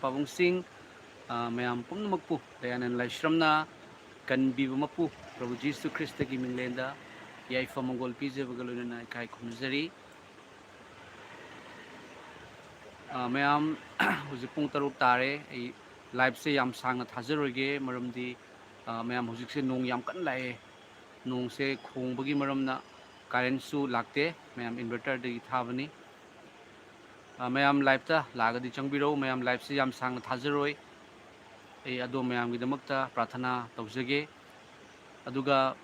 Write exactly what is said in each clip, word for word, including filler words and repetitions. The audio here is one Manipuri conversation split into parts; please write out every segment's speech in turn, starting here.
ꯄꯥꯕꯨꯡꯁꯤꯡ, ꯑ, ꯃꯌꯥꯝ ꯄꯨꯝꯅꯃꯛꯄꯨ ꯗꯌꯥꯅꯟ ꯂꯥꯏꯁ꯭ꯔꯝꯅ ꯀꯟꯕꯤꯕ ꯃꯄꯨ ꯄ꯭ꯔꯚꯨ ꯖꯤꯁꯨ ꯈ꯭ꯔꯤꯁꯇꯒꯤ ꯃꯤꯡꯂꯦꯟꯗ ꯌꯥꯏꯐ ꯃꯪꯒꯣꯜ ꯄꯤꯖꯕꯒ ꯂꯣꯏꯅꯅ ꯏꯀꯥꯏ ꯈꯨꯝꯅꯖꯔꯤ꯫ ꯑ, ꯃꯌꯥꯝ, ꯍꯧꯖꯤꯛ ꯄꯨꯡ ꯇꯔꯨꯛ ꯇꯥꯔꯦ꯫ ꯑꯩ liveꯁꯦ ꯌꯥꯝ ꯁꯥꯡꯅ ꯊꯥꯖꯔꯣꯏꯒꯦ, ꯃꯔꯝꯗꯤ, ꯑ, ꯃꯌꯥꯝ ꯍꯧꯖꯤꯛꯁꯦ ꯅꯣꯡ ꯌꯥꯝ ꯀꯟꯅ ꯂꯥꯛꯑꯦ꯫ ꯅꯣꯡꯁꯦ ꯈꯣꯡꯕꯒꯤ ꯃꯔꯝꯅ currentꯁꯨ ꯂꯥꯛꯇꯦ꯫ ꯃꯌꯥꯝ inverterꯗꯒꯤ ꯊꯥꯕꯅꯤ꯫ ꯑ, ꯃꯌꯥꯝ liveꯇ ꯂꯥꯛꯑꯒꯗꯤ ꯆꯪꯕꯤꯔꯛꯎ꯫ ꯃꯌꯥꯝ liveꯁꯤ ꯌꯥꯝ ꯁꯥꯡꯅ ꯊꯥꯖꯔꯣꯏ꯫ ꯑꯩ ꯑꯗꯣꯝ ꯃꯌꯥꯝꯒꯤꯗꯃꯛꯇ ꯄ꯭ꯔꯥꯊꯅꯥ ꯇꯧꯖꯒꯦ꯫ ꯑꯗꯨꯒ,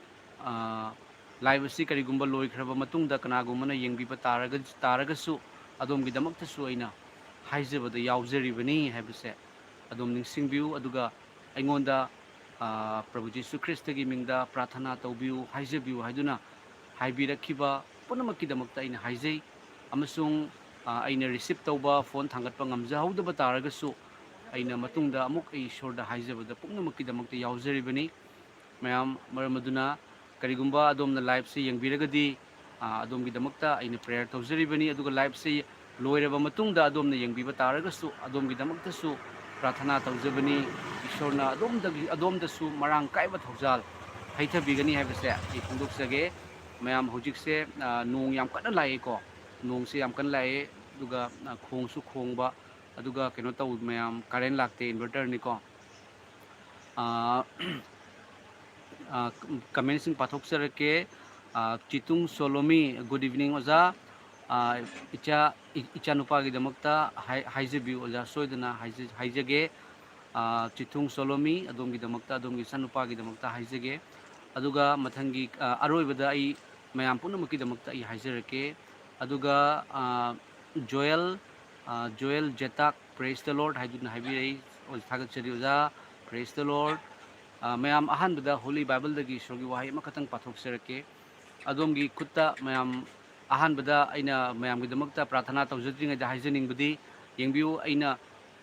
ꯑ, live ꯑꯁꯤ ꯀꯔꯤꯒꯨꯝꯕ ꯂꯣꯏꯈ꯭ꯔꯕ ꯃꯇꯨꯡꯗ ꯀꯅꯥꯒꯨꯝꯕꯅ ꯌꯦꯡꯕꯤꯕ ꯇꯥꯔꯒ-, ꯇꯥꯔꯒꯁꯨ ꯑꯗꯣꯝꯒꯤꯗꯃꯛꯇꯁꯨ ꯑꯩꯅ ꯍꯥꯏꯖꯕꯗ ꯌꯥꯎꯖꯔꯤꯕꯅꯤ ꯍꯥꯏꯕꯁꯦ ꯑꯗꯣꯝ ꯅꯤꯡꯁꯤꯡꯕꯤꯌꯨ꯫ ꯑꯗꯨꯒ ꯑꯩꯉꯣꯟꯗ, ꯑ, ꯄ꯭ꯔꯚꯨ ꯖꯤꯁꯨ ꯈ꯭ꯔꯤꯁꯇꯒꯤ ꯃꯤꯡꯗ ꯄ꯭ꯔꯥꯊꯅꯥ ꯇꯧꯕꯤꯌꯨ, ꯍꯥꯏꯖꯕꯤꯌꯨ ꯍꯥꯏꯗꯨꯅ ꯍꯥꯏꯕꯤꯔꯛꯈꯤꯕ ꯄꯨꯝꯅꯃꯛꯀꯤꯗꯃꯛꯇ ꯑꯩꯅ ꯍꯥꯏꯖꯩ꯫ ꯑꯃꯁꯨꯡ, ꯑ, ꯑꯩꯅ receive ꯇꯧꯕ, phone ꯊꯥꯡꯒꯠꯄ ꯉꯝꯖꯍꯧꯗꯕ ꯇꯥꯔꯒꯁꯨ, ꯑꯩꯅ ꯃꯇꯨꯡꯗ ꯑꯃꯨꯛ ꯑꯩ ꯏꯁꯣꯔꯗ ꯍꯥꯏꯖꯕꯗ ꯄꯨꯝꯅꯃꯛꯀꯤꯗꯃꯛꯇ ꯌꯥꯎꯖꯔꯤꯕꯅꯤ꯫ ꯃꯌꯥꯝ, ꯃꯔꯝ ꯑꯗꯨꯅ ꯀꯔꯤꯒꯨꯝꯕ ꯑꯗꯣꯝꯅ liveꯁꯤ ꯌꯦꯡꯕꯤꯔꯒꯗꯤ, ꯑ, ꯑꯗꯣꯝꯒꯤꯗꯃꯛꯇ ꯑꯩꯅ prayer ꯇꯧꯖꯔꯤꯕꯅꯤ꯫ ꯑꯗꯨꯒ liveꯁꯤ ꯂꯣꯏꯔꯕ ꯃꯇꯨꯡꯗ ꯑꯗꯣꯝꯅ ꯌꯦꯡꯕꯤꯕ ꯇꯥꯔꯒꯁꯨ ꯑꯗꯣꯝꯒꯤꯗꯃꯛꯇꯁꯨ ꯄ꯭ꯔꯥꯊꯅꯥ ꯇꯧꯖꯕꯅꯤ꯫ ꯏꯁꯣꯔꯅ ꯑꯗꯣꯝꯗꯒꯤ, ꯑꯗꯣꯝꯗꯁꯨ ꯃꯔꯥꯡ ꯀꯥꯏꯕ ꯊꯧꯖꯥꯜ ꯍꯩꯊꯕꯤꯒꯅꯤ ꯍꯥꯏꯕꯁꯦ ꯑꯩ ꯐꯣꯡꯗꯣꯛꯆꯒꯦ꯫ ꯃꯌꯥꯝ ꯍꯧꯖꯤꯛꯁꯦ, ꯑ, ꯅꯣꯡ ꯌꯥꯝ ꯀꯟꯅ ꯂꯥꯛꯑꯦꯀꯣ꯫ ꯅꯣꯡꯁꯦ ꯌꯥꯝ ꯀꯟꯅ ꯂꯥꯛꯑꯦ, ꯑꯗꯨꯒ, ꯑ, ꯈꯣꯡꯁꯨ ꯈꯣꯡꯕ, ꯑꯗꯨꯒ ꯀꯩꯅꯣ ꯇꯧ ꯃꯌꯥꯝ, current ꯂꯥꯛꯇꯦ, inverterꯅꯤꯀꯣ꯫ ꯑ, ꯑ, commentꯁꯤꯡ ꯄꯥꯊꯣꯛꯆꯔꯛꯀꯦ꯫ ꯑ, ꯆꯤꯇꯨꯡ ꯁꯣꯂꯣꯃꯤ, good evening ꯑꯣꯖꯥ꯫ ꯑ, ꯏꯆꯥ, ꯏ-, ꯏꯆꯥꯅꯨꯄꯥꯒꯤꯗꯃꯛꯇ ꯍꯥꯏ-, ꯍꯥꯏꯖꯕꯤꯌꯨ ꯑꯣꯖꯥ, ꯁꯣꯏꯗꯅ ꯍꯥꯏꯖ-, ꯍꯥꯏꯖꯒꯦ꯫ ꯑ, ꯆꯤꯊꯨꯡ ꯁꯣꯂꯣꯃꯤ, ꯑꯗꯣꯝꯒꯤꯗꯃꯛꯇ, ꯑꯗꯣꯝꯒꯤ ꯏꯆꯥꯅꯨꯄꯥꯒꯤꯗꯃꯛꯇ ꯍꯥꯏꯖꯒꯦ꯫ ꯑꯗꯨꯒ ꯃꯊꯪꯒꯤ, ꯑ, ꯑꯔꯣꯏꯕꯗ ꯑꯩ ꯃꯌꯥꯝ ꯄꯨꯝꯅꯃꯛꯀꯤꯗꯃꯛꯇ ꯑꯩ ꯍꯥꯏꯖꯔꯛꯀꯦ꯫ ꯑꯗꯨꯒ, ꯑ, ꯖꯣꯌꯦꯜ, ꯑ, ꯖꯣꯌꯦꯜ ꯖꯦꯇꯥꯛ, Praise the Lord ꯍꯥꯏꯗꯨꯅ ꯍꯥꯏꯕꯤꯔꯛꯏ꯫ ꯑꯣꯖꯥ, ꯊꯥꯒꯠꯆꯔꯤ ꯑꯣꯖꯥ꯫ Praise the Lord꯫ ꯑ, ꯃꯌꯥꯝ ꯑꯍꯥꯟꯕꯗ Holy Bibleꯗꯒꯤ ꯏꯁꯣꯔꯒꯤ ꯋꯥꯍꯩ ꯑꯃꯈꯛꯇꯪ ꯄꯥꯊꯣꯛꯆꯔꯛꯀꯦ꯫ ꯑꯗꯣꯝꯒꯤ ꯈꯨꯠꯇ ꯃꯌꯥꯝ ꯑꯍꯥꯟꯕꯗ ꯑꯩꯅ ꯃꯌꯥꯝꯒꯤꯗꯃꯛꯇ ꯄ꯭ꯔꯥꯊꯅꯥ ꯇꯧꯖꯗ꯭ꯔꯤꯉꯩꯗ ꯍꯥꯏꯖꯅꯤꯡꯕꯗꯤ, ꯌꯦꯡꯕꯤꯌꯨ, ꯑꯩꯅ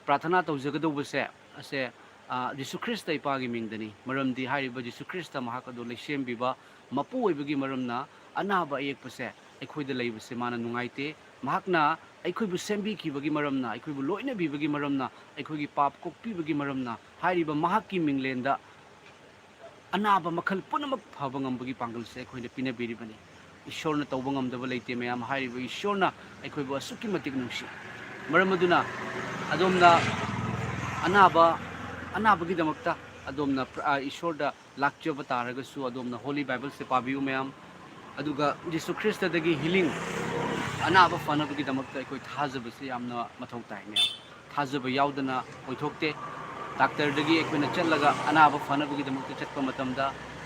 ꯄ꯭ꯔꯥꯊꯅꯥ ꯇꯧꯖꯒꯗꯧꯕꯁꯦ, ꯑꯁꯦ, ꯑ, ꯖꯤꯁꯨ ꯈ꯭ꯔꯤꯁꯇ ꯏꯄꯥꯒꯤ ꯃꯤꯡꯗꯅꯤ꯫ ꯃꯔꯝꯗꯤ ꯍꯥꯏꯔꯤꯕ ꯖꯤꯁꯨ ꯈ꯭ꯔꯤꯁꯇ ꯃꯍꯥꯛ ꯑꯗꯨ ꯂꯩꯁꯦꯝꯕꯤꯕ ꯃꯄꯨ ꯑꯣꯏꯕꯒꯤ ꯃꯔꯝꯅ ꯑꯅꯥꯕ ꯑꯌꯦꯛꯄꯁꯦ ꯑꯩꯈꯣꯏꯗ ꯂꯩꯕꯁꯦ ꯃꯥꯅ ꯅꯨꯡꯉꯥꯏꯇꯦ꯫ ꯃꯍꯥꯛꯅ ꯑꯩꯈꯣꯏꯕꯨ ꯁꯦꯝꯕꯤꯈꯤꯕꯒꯤ ꯃꯔꯝꯅ, ꯑꯩꯈꯣꯏꯕꯨ ꯂꯣꯏꯅꯕꯤꯕꯒꯤ ꯃꯔꯝꯅ, ꯑꯩꯈꯣꯏꯒꯤ ꯄꯥꯞ ꯀꯣꯛꯄꯤꯕꯒꯤ ꯃꯔꯝꯅ, ꯍꯥꯏꯔꯤꯕ ꯃꯍꯥꯛꯀꯤ ꯃꯤꯡꯂꯦꯟꯗ ꯑꯅꯥꯕ ꯃꯈꯜ ꯄꯨꯝꯅꯃꯛ ꯐꯕ ꯉꯝꯕꯒꯤ ꯄꯥꯡꯒꯜꯁꯦ ꯑꯩꯈꯣꯏꯗ ꯄꯤꯅꯕꯤꯔꯤꯕꯅꯤ꯫ ꯏꯁꯣꯔꯅ ꯇꯧꯕ ꯉꯝꯗꯕ ꯂꯩꯇꯦ ꯃꯌꯥꯝ꯫ ꯍꯥꯏꯔꯤꯕ ꯏꯁꯣꯔꯅ ꯑꯩꯈꯣꯏꯕꯨ ꯑꯁꯨꯛꯀꯤ ꯃꯇꯤꯛ ꯅꯨꯡꯁꯤ꯫ ꯃꯔꯝ ꯑꯗꯨꯅ ꯑꯗꯣꯝꯅ ꯑꯅꯥꯕ, ꯑꯅꯥꯕꯒꯤꯗꯃꯛꯇ ꯑꯗꯣꯝꯅ ꯄ꯭ꯔ-, ꯑ, ꯏꯁꯣꯔꯗ ꯂꯥꯛꯆꯕ ꯇꯥꯔꯒꯁꯨ ꯑꯗꯣꯝꯅ Holy Bible ꯁꯦ ꯄꯥꯕꯤꯌꯨ ꯃꯌꯥꯝ꯫ ꯑꯗꯨꯒ ꯖꯤꯁꯨ ꯈ꯭ꯔꯤꯁꯇꯗꯒꯤ healing, ꯑꯅꯥꯕ ꯐꯅꯕꯒꯤꯗꯃꯛꯇ ꯑꯩꯈꯣꯏ ꯊꯥꯖꯕꯁꯦ ꯌꯥꯝꯅ ꯃꯊꯧ ꯇꯥꯏ ꯃꯌꯥꯝ꯫ ꯊꯥꯖꯕ ꯌꯥꯎꯗꯅ ꯑꯣꯏꯊꯣꯛꯇꯦ꯫ ꯗꯥꯛꯇꯔꯗꯒꯤ ꯑꯩꯈꯣꯏꯅ ꯆꯠꯂꯒ ꯑꯅꯥꯕ ꯐꯅꯕꯒꯤꯗꯃꯛꯇ ꯆꯠꯄ ꯃꯇꯝꯗ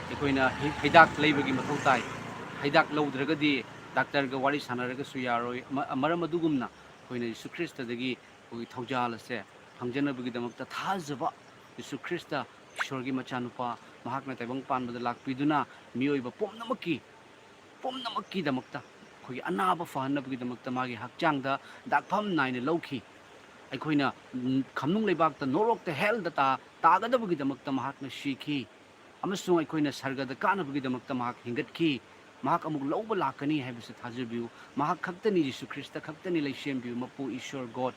ꯑꯩꯈꯣꯏꯅ ꯍꯤ-, ꯍꯤꯗꯥꯛ ꯂꯩꯕꯒꯤ ꯃꯊꯧ ꯇꯥꯏ꯫ ꯍꯤꯗꯥꯛ ꯂꯧꯗ꯭ꯔꯒꯗꯤ ꯗꯥꯛꯇꯔꯒ ꯋꯥꯔꯤ ꯁꯥꯟꯅꯔꯒꯁꯨ ꯌꯥꯔꯣꯏ꯫ ꯃ-, ꯃꯔꯝ ꯑꯗꯨꯒꯨꯝꯅ ꯑꯩꯈꯣꯏꯅ ꯖꯤꯁꯨ ꯈ꯭ꯔꯤꯁꯇꯗꯒꯤ ꯑꯩꯈꯣꯏꯒꯤ ꯊꯧꯖꯥꯜ ꯑꯁꯦ ꯐꯪꯖꯅꯕꯒꯤꯗꯃꯛꯇ ꯊꯥꯖꯕ, ꯖꯤꯁꯨ ꯈ꯭ꯔꯤꯁꯇ ꯏꯁꯣꯔꯒꯤ ꯃꯆꯥꯅꯨꯄꯥ, ꯃꯍꯥꯛꯅ ꯇꯥꯏꯕꯪ ꯄꯥꯟꯕꯗ ꯂꯥꯛꯄꯤꯗꯨꯅ ꯃꯤꯑꯣꯏꯕ ꯄꯨꯝꯅꯃꯛꯀꯤ, ꯄꯨꯝꯅꯃꯛꯀꯤꯗꯃꯛꯇ, ꯑꯩꯈꯣꯏꯒꯤ ꯑꯅꯥꯕ ꯐꯍꯟꯅꯕꯒꯤꯗꯃꯛꯇ ꯃꯥꯒꯤ ꯍꯛꯆꯥꯡꯗ ꯗꯥꯛꯐꯝ ꯅꯥꯏꯅ ꯂꯧꯈꯤ꯫ ꯑꯩꯈꯣꯏꯅ, ꯎꯝ, ꯈꯝꯅꯨꯡ ꯂꯩꯕꯥꯛꯇ ꯅꯣꯔꯣꯛꯇ hell ꯗ ꯇꯥ-, ꯇꯥꯒꯗꯕꯒꯤꯗꯃꯛꯇ ꯃꯍꯥꯛꯅ ꯁꯤꯈꯤ꯫ ꯑꯃꯁꯨꯡ ꯑꯩꯈꯣꯏꯅ ꯁꯔꯒꯗ ꯀꯥꯅꯕꯒꯤꯗꯃꯛꯇ ꯃꯍꯥꯛ ꯍꯤꯡꯒꯠꯈꯤ꯫ ꯃꯍꯥꯛ ꯑꯃꯨꯛ ꯂꯧꯕ ꯂꯥꯛꯀꯅꯤ ꯍꯥꯏꯕꯁꯤ ꯊꯥꯖꯕꯤꯌꯨ꯫ ꯃꯍꯥꯛ ꯈꯛꯇꯅꯤ, ꯖꯤꯁꯨ ꯈ꯭ꯔꯤꯁꯇ ꯈꯛꯇꯅꯤ ꯂꯩꯁꯦꯝꯕꯤꯌꯨ, ꯃꯄꯨ ꯏꯁꯣꯔ God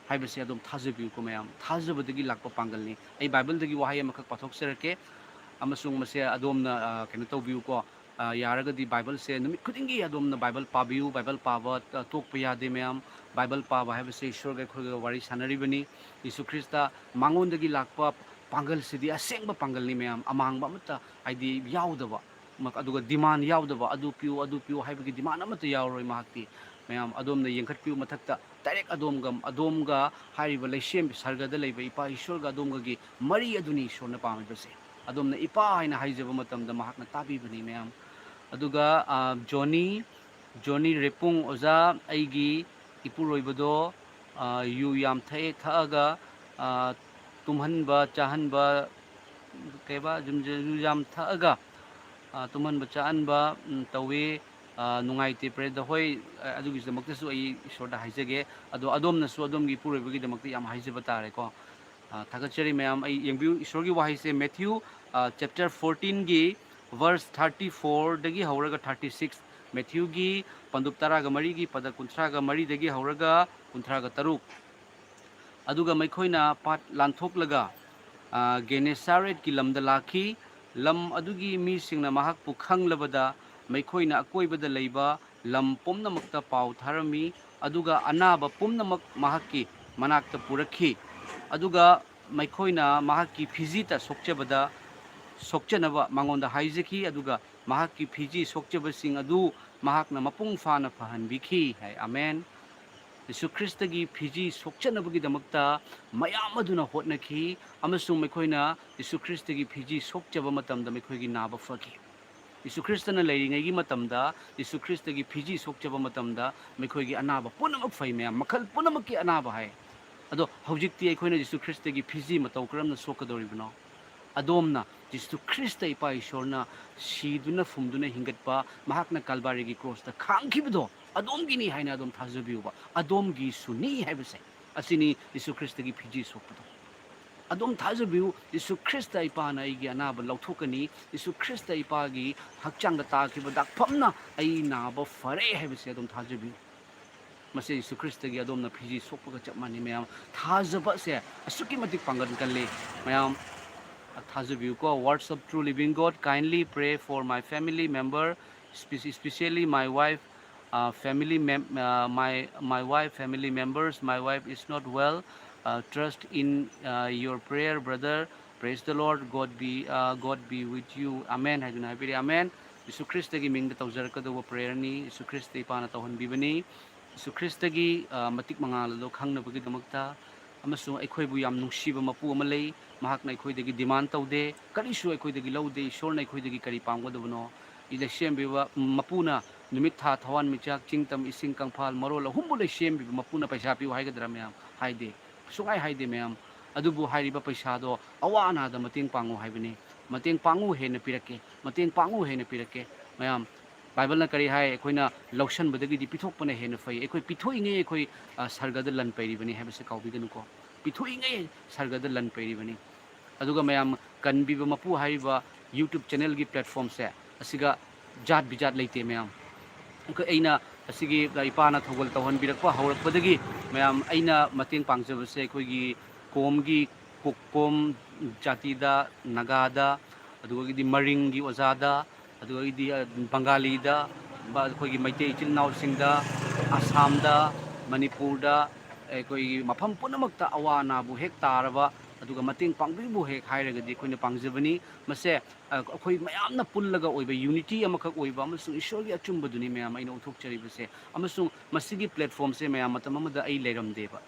ꯍꯥꯏꯕꯁꯦ ꯑꯗꯨꯝ ꯊꯥꯖꯕꯤꯌꯨꯀꯣ ꯃꯌꯥꯝ꯫ ꯊꯥꯖꯕꯗꯒꯤ ꯂꯥꯛꯄ ꯄꯥꯡꯒꯜꯅꯤ꯫ ꯑꯩ ꯕꯥꯏꯕꯜꯗꯒꯤ ꯋꯥꯍꯩ ꯑꯃꯈꯛ ꯄꯥꯊꯣꯛꯆꯔꯛꯀꯦ, ꯑꯃꯁꯨꯡ ꯃꯁꯦ ꯑꯗꯣꯝꯅ, ꯑ, ꯀꯩꯅꯣ ꯇꯧꯕꯤꯌꯨꯀꯣ꯫ ꯑ, ꯌꯥꯔꯒꯗꯤ ꯕꯥꯏꯕꯜꯁꯦ ꯅꯨꯃꯤꯠ ꯈꯨꯗꯤꯡꯒꯤ ꯑꯗꯣꯝꯅ ꯕꯥꯏꯕꯜ ꯄꯥꯕꯤꯌꯨ꯫ ꯕꯥꯏꯕꯜ ꯄꯥꯕ, ꯑ, ꯇꯣꯛꯄ ꯌꯥꯗꯦ ꯃꯌꯥꯝ꯫ ꯕꯥꯏꯕꯜ ꯄꯥꯕ ꯍꯥꯏꯕꯁꯦ ꯏꯁꯣꯔꯒ ꯑꯩꯈꯣꯏꯒ ꯋꯥꯔꯤ ꯁꯥꯟꯅꯔꯤꯕꯅꯤ꯫ ꯖꯤꯁꯨ ꯈ꯭ꯔꯤꯁꯇ ꯃꯉꯣꯟꯗꯒꯤ ꯂꯥꯛꯄ ꯄꯥꯡꯒꯜꯁꯤꯗꯤ ꯑꯁꯦꯡꯕ ꯄꯥꯡꯒꯜꯅꯤ ꯃꯌꯥꯝ, ꯑꯃꯥꯡꯕ ꯑꯃꯠꯇ, ꯍꯥꯏꯗꯤ, ꯌꯥꯎꯗꯕ, ꯃ-, ꯑꯗꯨꯒ demand ꯌꯥꯎꯗꯕ, "ꯑꯗꯨ ꯄꯤꯌꯨ, ꯑꯗꯨ ꯄꯤꯌꯨ" ꯍꯥꯏꯕꯒꯤ demand ꯑꯃꯠꯇ ꯌꯥꯎꯔꯣꯏ ꯃꯍꯥꯛꯇꯤ꯫ ꯃꯌꯥꯝ, ꯑꯗꯣꯝꯅ ꯌꯦꯡꯈꯠꯄꯤꯌꯨ ꯃꯊꯛꯇ, direct ꯑꯗꯣꯝꯒ, ꯑꯗꯣꯝꯒ ꯍꯥꯏꯔꯤꯕ ꯂꯩꯁꯦꯝꯕꯤ ꯁꯔꯒꯗ ꯂꯩꯕ ꯏꯄꯥ ꯏꯁꯣꯔꯒ ꯑꯗꯣꯝꯒꯒꯤ ꯃꯔꯤ ꯑꯗꯨꯅꯤ ꯏꯁꯣꯔꯅ ꯄꯥꯝꯃꯤꯕꯁꯦ꯫ ꯑꯗꯣꯝꯅ "ꯏꯄꯥ" ꯍꯥꯏꯅ ꯍꯥꯏꯖꯕ ꯃꯇꯝꯗ ꯃꯍꯥꯛꯅ ꯇꯥꯕꯤꯕꯅꯤ ꯃꯌꯥꯝ꯫ ꯑꯗꯨꯒ, ꯑ, ꯖꯣꯅꯤ, ꯖꯣꯅꯤ ꯔꯦꯄꯨꯡ, "ꯑꯣꯖꯥ, ꯑꯩꯒꯤ ꯏꯄꯨꯔꯣꯏꯕꯗꯣ, ꯑ, ꯌꯨ ꯌꯥꯝ ꯊꯛꯑꯦ, ꯊꯛꯑꯒ, ꯑ, ꯇꯨꯝꯍꯟꯕ, ꯆꯥꯍꯟꯕ, ꯀꯩꯕ, ꯌꯨꯝ-, ꯌꯨ ꯌꯥꯝ ꯊꯛꯑꯒ, ꯑ, ꯇꯨꯝꯍꯟꯕ, ꯆꯥꯍꯟꯕ, ꯎꯝ, ꯇꯧꯋꯤ꯫ ꯑ, ꯅꯨꯡꯉꯥꯏꯇꯦ, ꯄ꯭ꯔꯦꯗ꯫ ꯍꯣꯏ, ꯑ, ꯑꯗꯨꯒꯤꯗꯃꯛꯇꯁꯨ ꯑꯩ ꯏꯁꯣꯔꯗ ꯍꯥꯏꯖꯒꯦ꯫ ꯑꯗꯣ ꯑꯗꯣꯝꯅꯁꯨ ꯑꯗꯣꯝꯒꯤ ꯏꯄꯨꯔꯣꯏꯕꯒꯤꯗꯃꯛꯇ ꯌꯥꯝ ꯍꯥꯏꯖꯕ ꯇꯥꯔꯦꯀꯣ꯫ ꯑ, ꯊꯥꯒꯠꯆꯔꯤ ꯃꯌꯥꯝ꯫ ꯑꯩ ꯌꯦꯡꯕꯤꯌꯨ, ꯏꯁꯣꯔꯒꯤ ꯋꯥꯍꯩꯁꯦ ꯃꯦꯊ꯭ꯌꯨ, ꯑ, chapter fourteen ꯒꯤ verse thirty four ꯗꯒꯤ ꯍꯧꯔꯒ thirty six, ꯃꯦꯊ꯭ꯌꯨꯒꯤ ꯄꯟꯗꯨꯞ ꯇꯔꯥꯒ ꯃꯔꯤꯒꯤ ꯄꯗ ꯀꯨꯟꯊ꯭ꯔꯥꯒ ꯃꯔꯤꯗꯒꯤ ꯍꯧꯔꯒ ꯀꯨꯟꯊ꯭ꯔꯥꯒ ꯇꯔꯨꯛ꯫ ꯑꯗꯨꯒ ꯃꯈꯣꯏꯅ ꯄꯥꯠ ꯂꯥꯟꯊꯣꯛꯂꯒ, ꯑ, ꯒꯦꯅꯦꯁꯥꯔꯦꯠꯀꯤ ꯂꯝꯗ ꯂꯥꯛꯈꯤ꯫ ꯂꯝ ꯑꯗꯨꯒꯤ ꯃꯤꯁꯤꯡꯅ ꯃꯍꯥꯛꯄꯨ ꯈꯪꯂꯕꯗ, ꯃꯈꯣꯏꯅ ꯑꯀꯣꯏꯕꯗ ꯂꯩꯕ ꯂꯝ ꯄꯨꯝꯅꯃꯛꯇ ꯄꯥꯎ ꯊꯥꯔꯝꯃꯤ, ꯑꯗꯨꯒ ꯑꯅꯥꯕ ꯄꯨꯝꯅꯃꯛ ꯃꯍꯥꯛꯀꯤ ꯃꯅꯥꯛꯇ ꯄꯨꯔꯛꯈꯤ꯫ ꯑꯗꯨꯒ ꯃꯈꯣꯏꯅ ꯃꯍꯥꯛꯀꯤ ꯐꯤꯖꯤꯇ ꯁꯣꯛꯆꯕꯗ, ꯁꯣꯛꯆꯅꯕ ꯃꯉꯣꯟꯗ ꯍꯥꯏꯖꯈꯤ, ꯑꯗꯨꯒ ꯃꯍꯥꯛꯀꯤ ꯐꯤꯖꯤ ꯁꯣꯛꯆꯕꯁꯤꯡ ꯑꯗꯨ ꯃꯍꯥꯛꯅ ꯃꯄꯨꯡ ꯐꯥꯅ ꯐꯍꯟꯕꯤꯈꯤ ꯍꯥꯏ꯫ ꯑꯃꯦꯟ꯫ ꯌꯤꯁꯨ ꯈ꯭ꯔꯤꯁꯇꯒꯤ ꯐꯤꯖꯤ ꯁꯣꯛꯆꯅꯕꯒꯤꯗꯃꯛꯇ ꯃꯌꯥꯝ ꯑꯗꯨꯅ ꯍꯣꯠꯅꯈꯤ, ꯑꯃꯁꯨꯡ ꯃꯈꯣꯏꯅ ꯌꯤꯁꯨ ꯈ꯭ꯔꯤꯁꯇꯒꯤ ꯐꯤꯖꯤ ꯁꯣꯛꯆꯕ ꯃꯇꯝꯗ ꯃꯈꯣꯏꯒꯤ ꯅꯥꯕ ꯐꯈꯤ꯫ ꯌꯤꯁꯨ ꯈ꯭ꯔꯤꯁꯇꯅ ꯂꯩꯔꯤꯉꯩꯒꯤ ꯃꯇꯝꯗ, ꯌꯤꯁꯨ ꯈ꯭ꯔꯤꯁꯇꯒꯤ ꯐꯤꯖꯤ ꯁꯣꯛꯆꯕ ꯃꯇꯝꯗ ꯃꯈꯣꯏꯒꯤ ꯑꯅꯥꯕ ꯄꯨꯝꯅꯃꯛ ꯐꯩ, ꯃꯌꯥꯝ, ꯃꯈꯜ ꯄꯨꯝꯅꯃꯛꯀꯤ ꯑꯅꯥꯕ ꯍꯥꯏ꯫ ꯑꯗꯣ ꯍꯧꯖꯤꯛꯇꯤ ꯑꯩꯈꯣꯏꯅ ꯌꯤꯁꯨ ꯈ꯭ꯔꯤꯁꯇꯒꯤ ꯐꯤꯖꯤ ꯃꯇꯧ ꯀꯔꯝꯅ ꯁꯣꯛꯀꯗꯧꯔꯤꯕꯅꯣ? ꯑꯗꯣꯝꯅ ꯖꯤꯁꯨ ꯈ꯭ꯔꯤꯁꯇ ꯏꯄꯥ ꯏꯁꯣꯔꯅ ꯁꯤꯗꯨꯅ ꯐꯨꯝꯗꯨꯅ ꯍꯤꯡꯒꯠꯄ, ꯃꯍꯥꯛꯅ ꯀꯜꯕꯥꯔꯤꯒꯤ ꯀ꯭ꯔꯣꯁꯇ ꯈꯥꯡꯈꯤꯕꯗꯣ ꯑꯗꯣꯝꯒꯤꯅꯤ ꯍꯥꯏꯅ ꯑꯗꯣꯝ ꯊꯥꯖꯕꯤꯌꯨꯕ꯫ ꯑꯗꯣꯝꯒꯤꯁꯨꯅꯤ ꯍꯥꯏꯕꯁꯦ ꯑꯁꯤꯅꯤ ꯖꯤꯁꯨ ꯈ꯭ꯔꯤꯁꯇꯒꯤ ꯐꯤꯖꯤ ꯁꯣꯛꯄꯗꯣ꯫ ꯑꯗꯣꯝ ꯊꯥꯖꯕꯤꯌꯨ, ꯖꯤꯁꯨ ꯈ꯭ꯔꯤꯁꯇ ꯏꯄꯥꯅ ꯑꯩꯒꯤ ꯑꯅꯥꯕ ꯂꯧꯊꯣꯛꯀꯅꯤ, ꯖꯤꯁꯨ ꯈ꯭ꯔꯤꯁꯇ ꯏꯄꯥꯒꯤ ꯍꯛꯆꯥꯡꯗ ꯇꯥꯈꯤꯕ ꯗꯥꯛꯐꯝꯅ ꯑꯩ ꯅꯥꯕ ꯐꯔꯦ ꯍꯥꯏꯕꯁꯦ ꯑꯗꯣꯝ ꯊꯥꯖꯕꯤꯌꯨ꯫ ꯃꯁꯤ ꯖꯤꯁꯨ ꯈ꯭ꯔꯤꯁꯇꯒꯤ ꯑꯗꯣꯝꯅ ꯐꯤꯖꯤ ꯁꯣꯛꯄꯒ ꯆꯞ ꯃꯥꯟꯅꯩ, ꯃꯌꯥꯝ꯫ ꯊꯥꯖꯕꯁꯦ ꯑꯁꯨꯛꯀꯤ ꯃꯇꯤꯛ ꯄꯥꯡꯒꯜ ꯀꯜꯂꯤ, ꯃꯌꯥꯝ꯫ ꯊꯥꯖꯕꯤꯌꯨꯀꯣ꯫ Words of true living God, kindly pray for my family member, spe-, especially my wife, uh, family mem-, uh, my, my wife, family members. My wife is not well. Uh, trust in, uh, your prayer, brother. Praise the Lord. God be, uh, God be with you. Amen ꯍꯥꯏꯗꯨꯅ ꯍꯥꯏꯕꯤꯔꯦ꯫ ꯑꯃꯦꯟ꯫ ꯖꯤꯁꯨ ꯈ꯭ꯔꯤꯁꯇꯒꯤ ꯃꯤꯡꯗ ꯇꯧꯖꯔꯛꯀꯗꯧꯕ prayer ꯅꯤ꯫ ꯖꯤꯁꯨ ꯈ꯭ꯔꯤꯁꯇ ꯏꯄꯥꯅ ꯇꯧꯍꯟꯕꯤꯕꯅꯤ꯫ ꯖꯤꯁꯨ ꯈ꯭ꯔꯤꯁꯇꯒꯤ, ꯑ, ꯃꯇꯤꯛ ꯃꯉꯥꯜ ꯑꯗꯣ ꯈꯪꯅꯕꯒꯤꯗꯃꯛꯇ, ꯑꯃꯁꯨꯡ ꯑꯩꯈꯣꯏꯕꯨ ꯌꯥꯝ ꯅꯨꯡꯁꯤꯕ ꯃꯄꯨ ꯑꯃ ꯂꯩ꯫ ꯃꯍꯥꯛꯅ ꯑꯩꯈꯣꯏꯗꯒꯤ demand ꯇꯧꯗꯦ, ꯀꯔꯤꯁꯨ ꯑꯩꯈꯣꯏꯗꯒꯤ ꯂꯧꯗꯦ꯫ ꯏꯁꯣꯔꯅ ꯑꯩꯈꯣꯏꯗꯒꯤ ꯀꯔꯤ ꯄꯥꯝꯒꯗꯕꯅꯣ? ꯂꯩꯁꯦꯝꯕꯤꯕ ꯃꯄꯨꯅ ꯅꯨꯃꯤꯠ, ꯊꯥ, ꯊꯋꯥꯟꯃꯤꯆꯥꯛ, ꯆꯤꯡ, ꯇꯝ, ꯏꯁꯤꯡ, ꯀꯪꯐꯥꯜ, ꯃꯔꯣꯜ ꯑꯍꯨꯝꯕꯨ ꯂꯩꯁꯦꯝꯕꯤꯕ ꯃꯄꯨꯅ ꯄꯩꯁꯥ ꯄꯤꯌꯨ ꯍꯥꯏꯒꯗ꯭ꯔꯥ, ꯃꯌꯥꯝ? ꯍꯥꯏꯗꯦ, ꯁꯨꯡꯍꯥꯏ ꯍꯥꯏꯗꯦ, ꯃꯌꯥꯝ꯫ ꯑꯗꯨꯕꯨ ꯍꯥꯏꯔꯤꯕ ꯄꯩꯁꯥꯗꯣ ꯑꯋꯥ ꯑꯅꯥꯗ ꯃꯇꯦꯡ ꯄꯥꯡꯉꯨ ꯍꯥꯏꯕꯅꯤ꯫ ꯃꯇꯦꯡ ꯄꯥꯡꯉꯨ, ꯍꯦꯟꯅ ꯄꯤꯔꯛꯀꯦ꯫ ꯃꯇꯦꯡ ꯄꯥꯡꯉꯨ, ꯍꯦꯟꯅ ꯄꯤꯔꯛꯀꯦ꯫ ꯃꯌꯥꯝ, ꯕꯥꯏꯕꯜꯅ ꯀꯔꯤ ꯍꯥꯏ? ꯑꯩꯈꯣꯏꯅ ꯂꯧꯁꯟꯕꯗꯒꯤꯗꯤ ꯄꯤꯊꯣꯛꯄꯅ ꯍꯦꯟꯅ ꯐꯩ꯫ ꯑꯩꯈꯣꯏ ꯄꯤꯊꯣꯛꯏꯉꯩ ꯑꯩꯈꯣꯏ, ꯑ, ꯁꯔꯒꯗ ꯂꯟ ꯄꯩꯔꯤꯕꯅꯤ ꯍꯥꯏꯕꯁꯦ ꯀꯥꯎꯕꯤꯒꯅꯨꯀꯣ꯫ ꯄꯤꯊꯣꯛꯏꯉꯩ ꯁꯔꯒꯗ ꯂꯟ ꯄꯩꯔꯤꯕꯅꯤ꯫ ꯑꯗꯨꯒ ꯃꯌꯥꯝ, ꯀꯟꯕꯤꯕ ꯃꯄꯨ ꯍꯥꯏꯔꯤꯕ YouTube channelꯒꯤ platformꯁꯦ, ꯑꯁꯤꯒ ꯖꯥꯠ ꯕꯤꯖꯥꯠ ꯂꯩꯇꯦ, ꯃꯌꯥꯝ꯫ ꯑꯩꯅ ꯑꯁꯤꯒꯤ ꯏꯄꯥꯅ ꯊꯧꯒꯜ ꯇꯧꯍꯟꯕꯤꯔꯛꯄ ꯍꯧꯔꯛꯄꯗꯒꯤ ꯃꯌꯥꯝ ꯑꯩꯅ ꯃꯇꯦꯡ ꯄꯥꯡꯖꯕꯁꯦ ꯑꯩꯈꯣꯏꯒꯤ ꯀꯣꯝꯒꯤ ꯀꯣꯝ ꯖꯥꯇꯤꯗ, ꯅꯥꯒꯥꯗ, ꯑꯗꯨꯗꯒꯤꯗꯤ ꯃꯔꯤꯡꯒꯤ ꯑꯣꯖꯥꯗ, ꯑꯗꯨꯗꯒꯤꯗꯤ, ꯑ, ꯕꯪꯒꯥꯂꯤꯗ, ꯕ-, ꯑꯩꯈꯣꯏꯒꯤ ꯃꯩꯇꯩ ꯏꯆꯤꯜ ꯏꯅꯥꯎꯁꯤꯡꯗ, ꯑꯁꯥꯝꯗ, ꯃꯅꯤꯄꯨꯔꯗ, ꯑꯩꯈꯣꯏꯒꯤ ꯃꯐꯝ ꯄꯨꯝꯅꯃꯛꯇ ꯑꯋꯥ ꯑꯅꯥꯕꯨ ꯍꯦꯛ ꯇꯥꯔꯕ, ꯑꯗꯨꯒ ꯃꯇꯦꯡ ꯄꯥꯡꯕꯤꯕꯨ ꯍꯦꯛ ꯍꯥꯏꯔꯒꯗꯤ ꯑꯩꯈꯣꯏꯅ ꯄꯥꯡꯖꯕꯅꯤ꯫ ꯃꯁꯦ, ꯑ, ꯑꯩꯈꯣꯏ ꯃꯌꯥꯝꯅ ꯄꯨꯜꯂꯒ ꯑꯣꯏꯕ unity ꯑꯃꯈꯛ ꯑꯣꯏꯕ ꯑꯃꯁꯨꯡ ꯏꯁꯣꯔꯒꯤ ꯑꯆꯨꯝꯕꯗꯨꯅꯤ ꯃꯌꯥꯝ ꯑꯩꯅ ꯎꯠꯊꯣꯛꯆꯔꯤꯕꯁꯦ꯫ ꯑꯃꯁꯨꯡ ꯃꯁꯤꯒꯤ platformꯁꯦ ꯃꯌꯥꯝ ꯃꯇꯝ ꯑꯃꯗ ꯑꯩ ꯂꯩꯔꯝꯗꯦꯕ꯫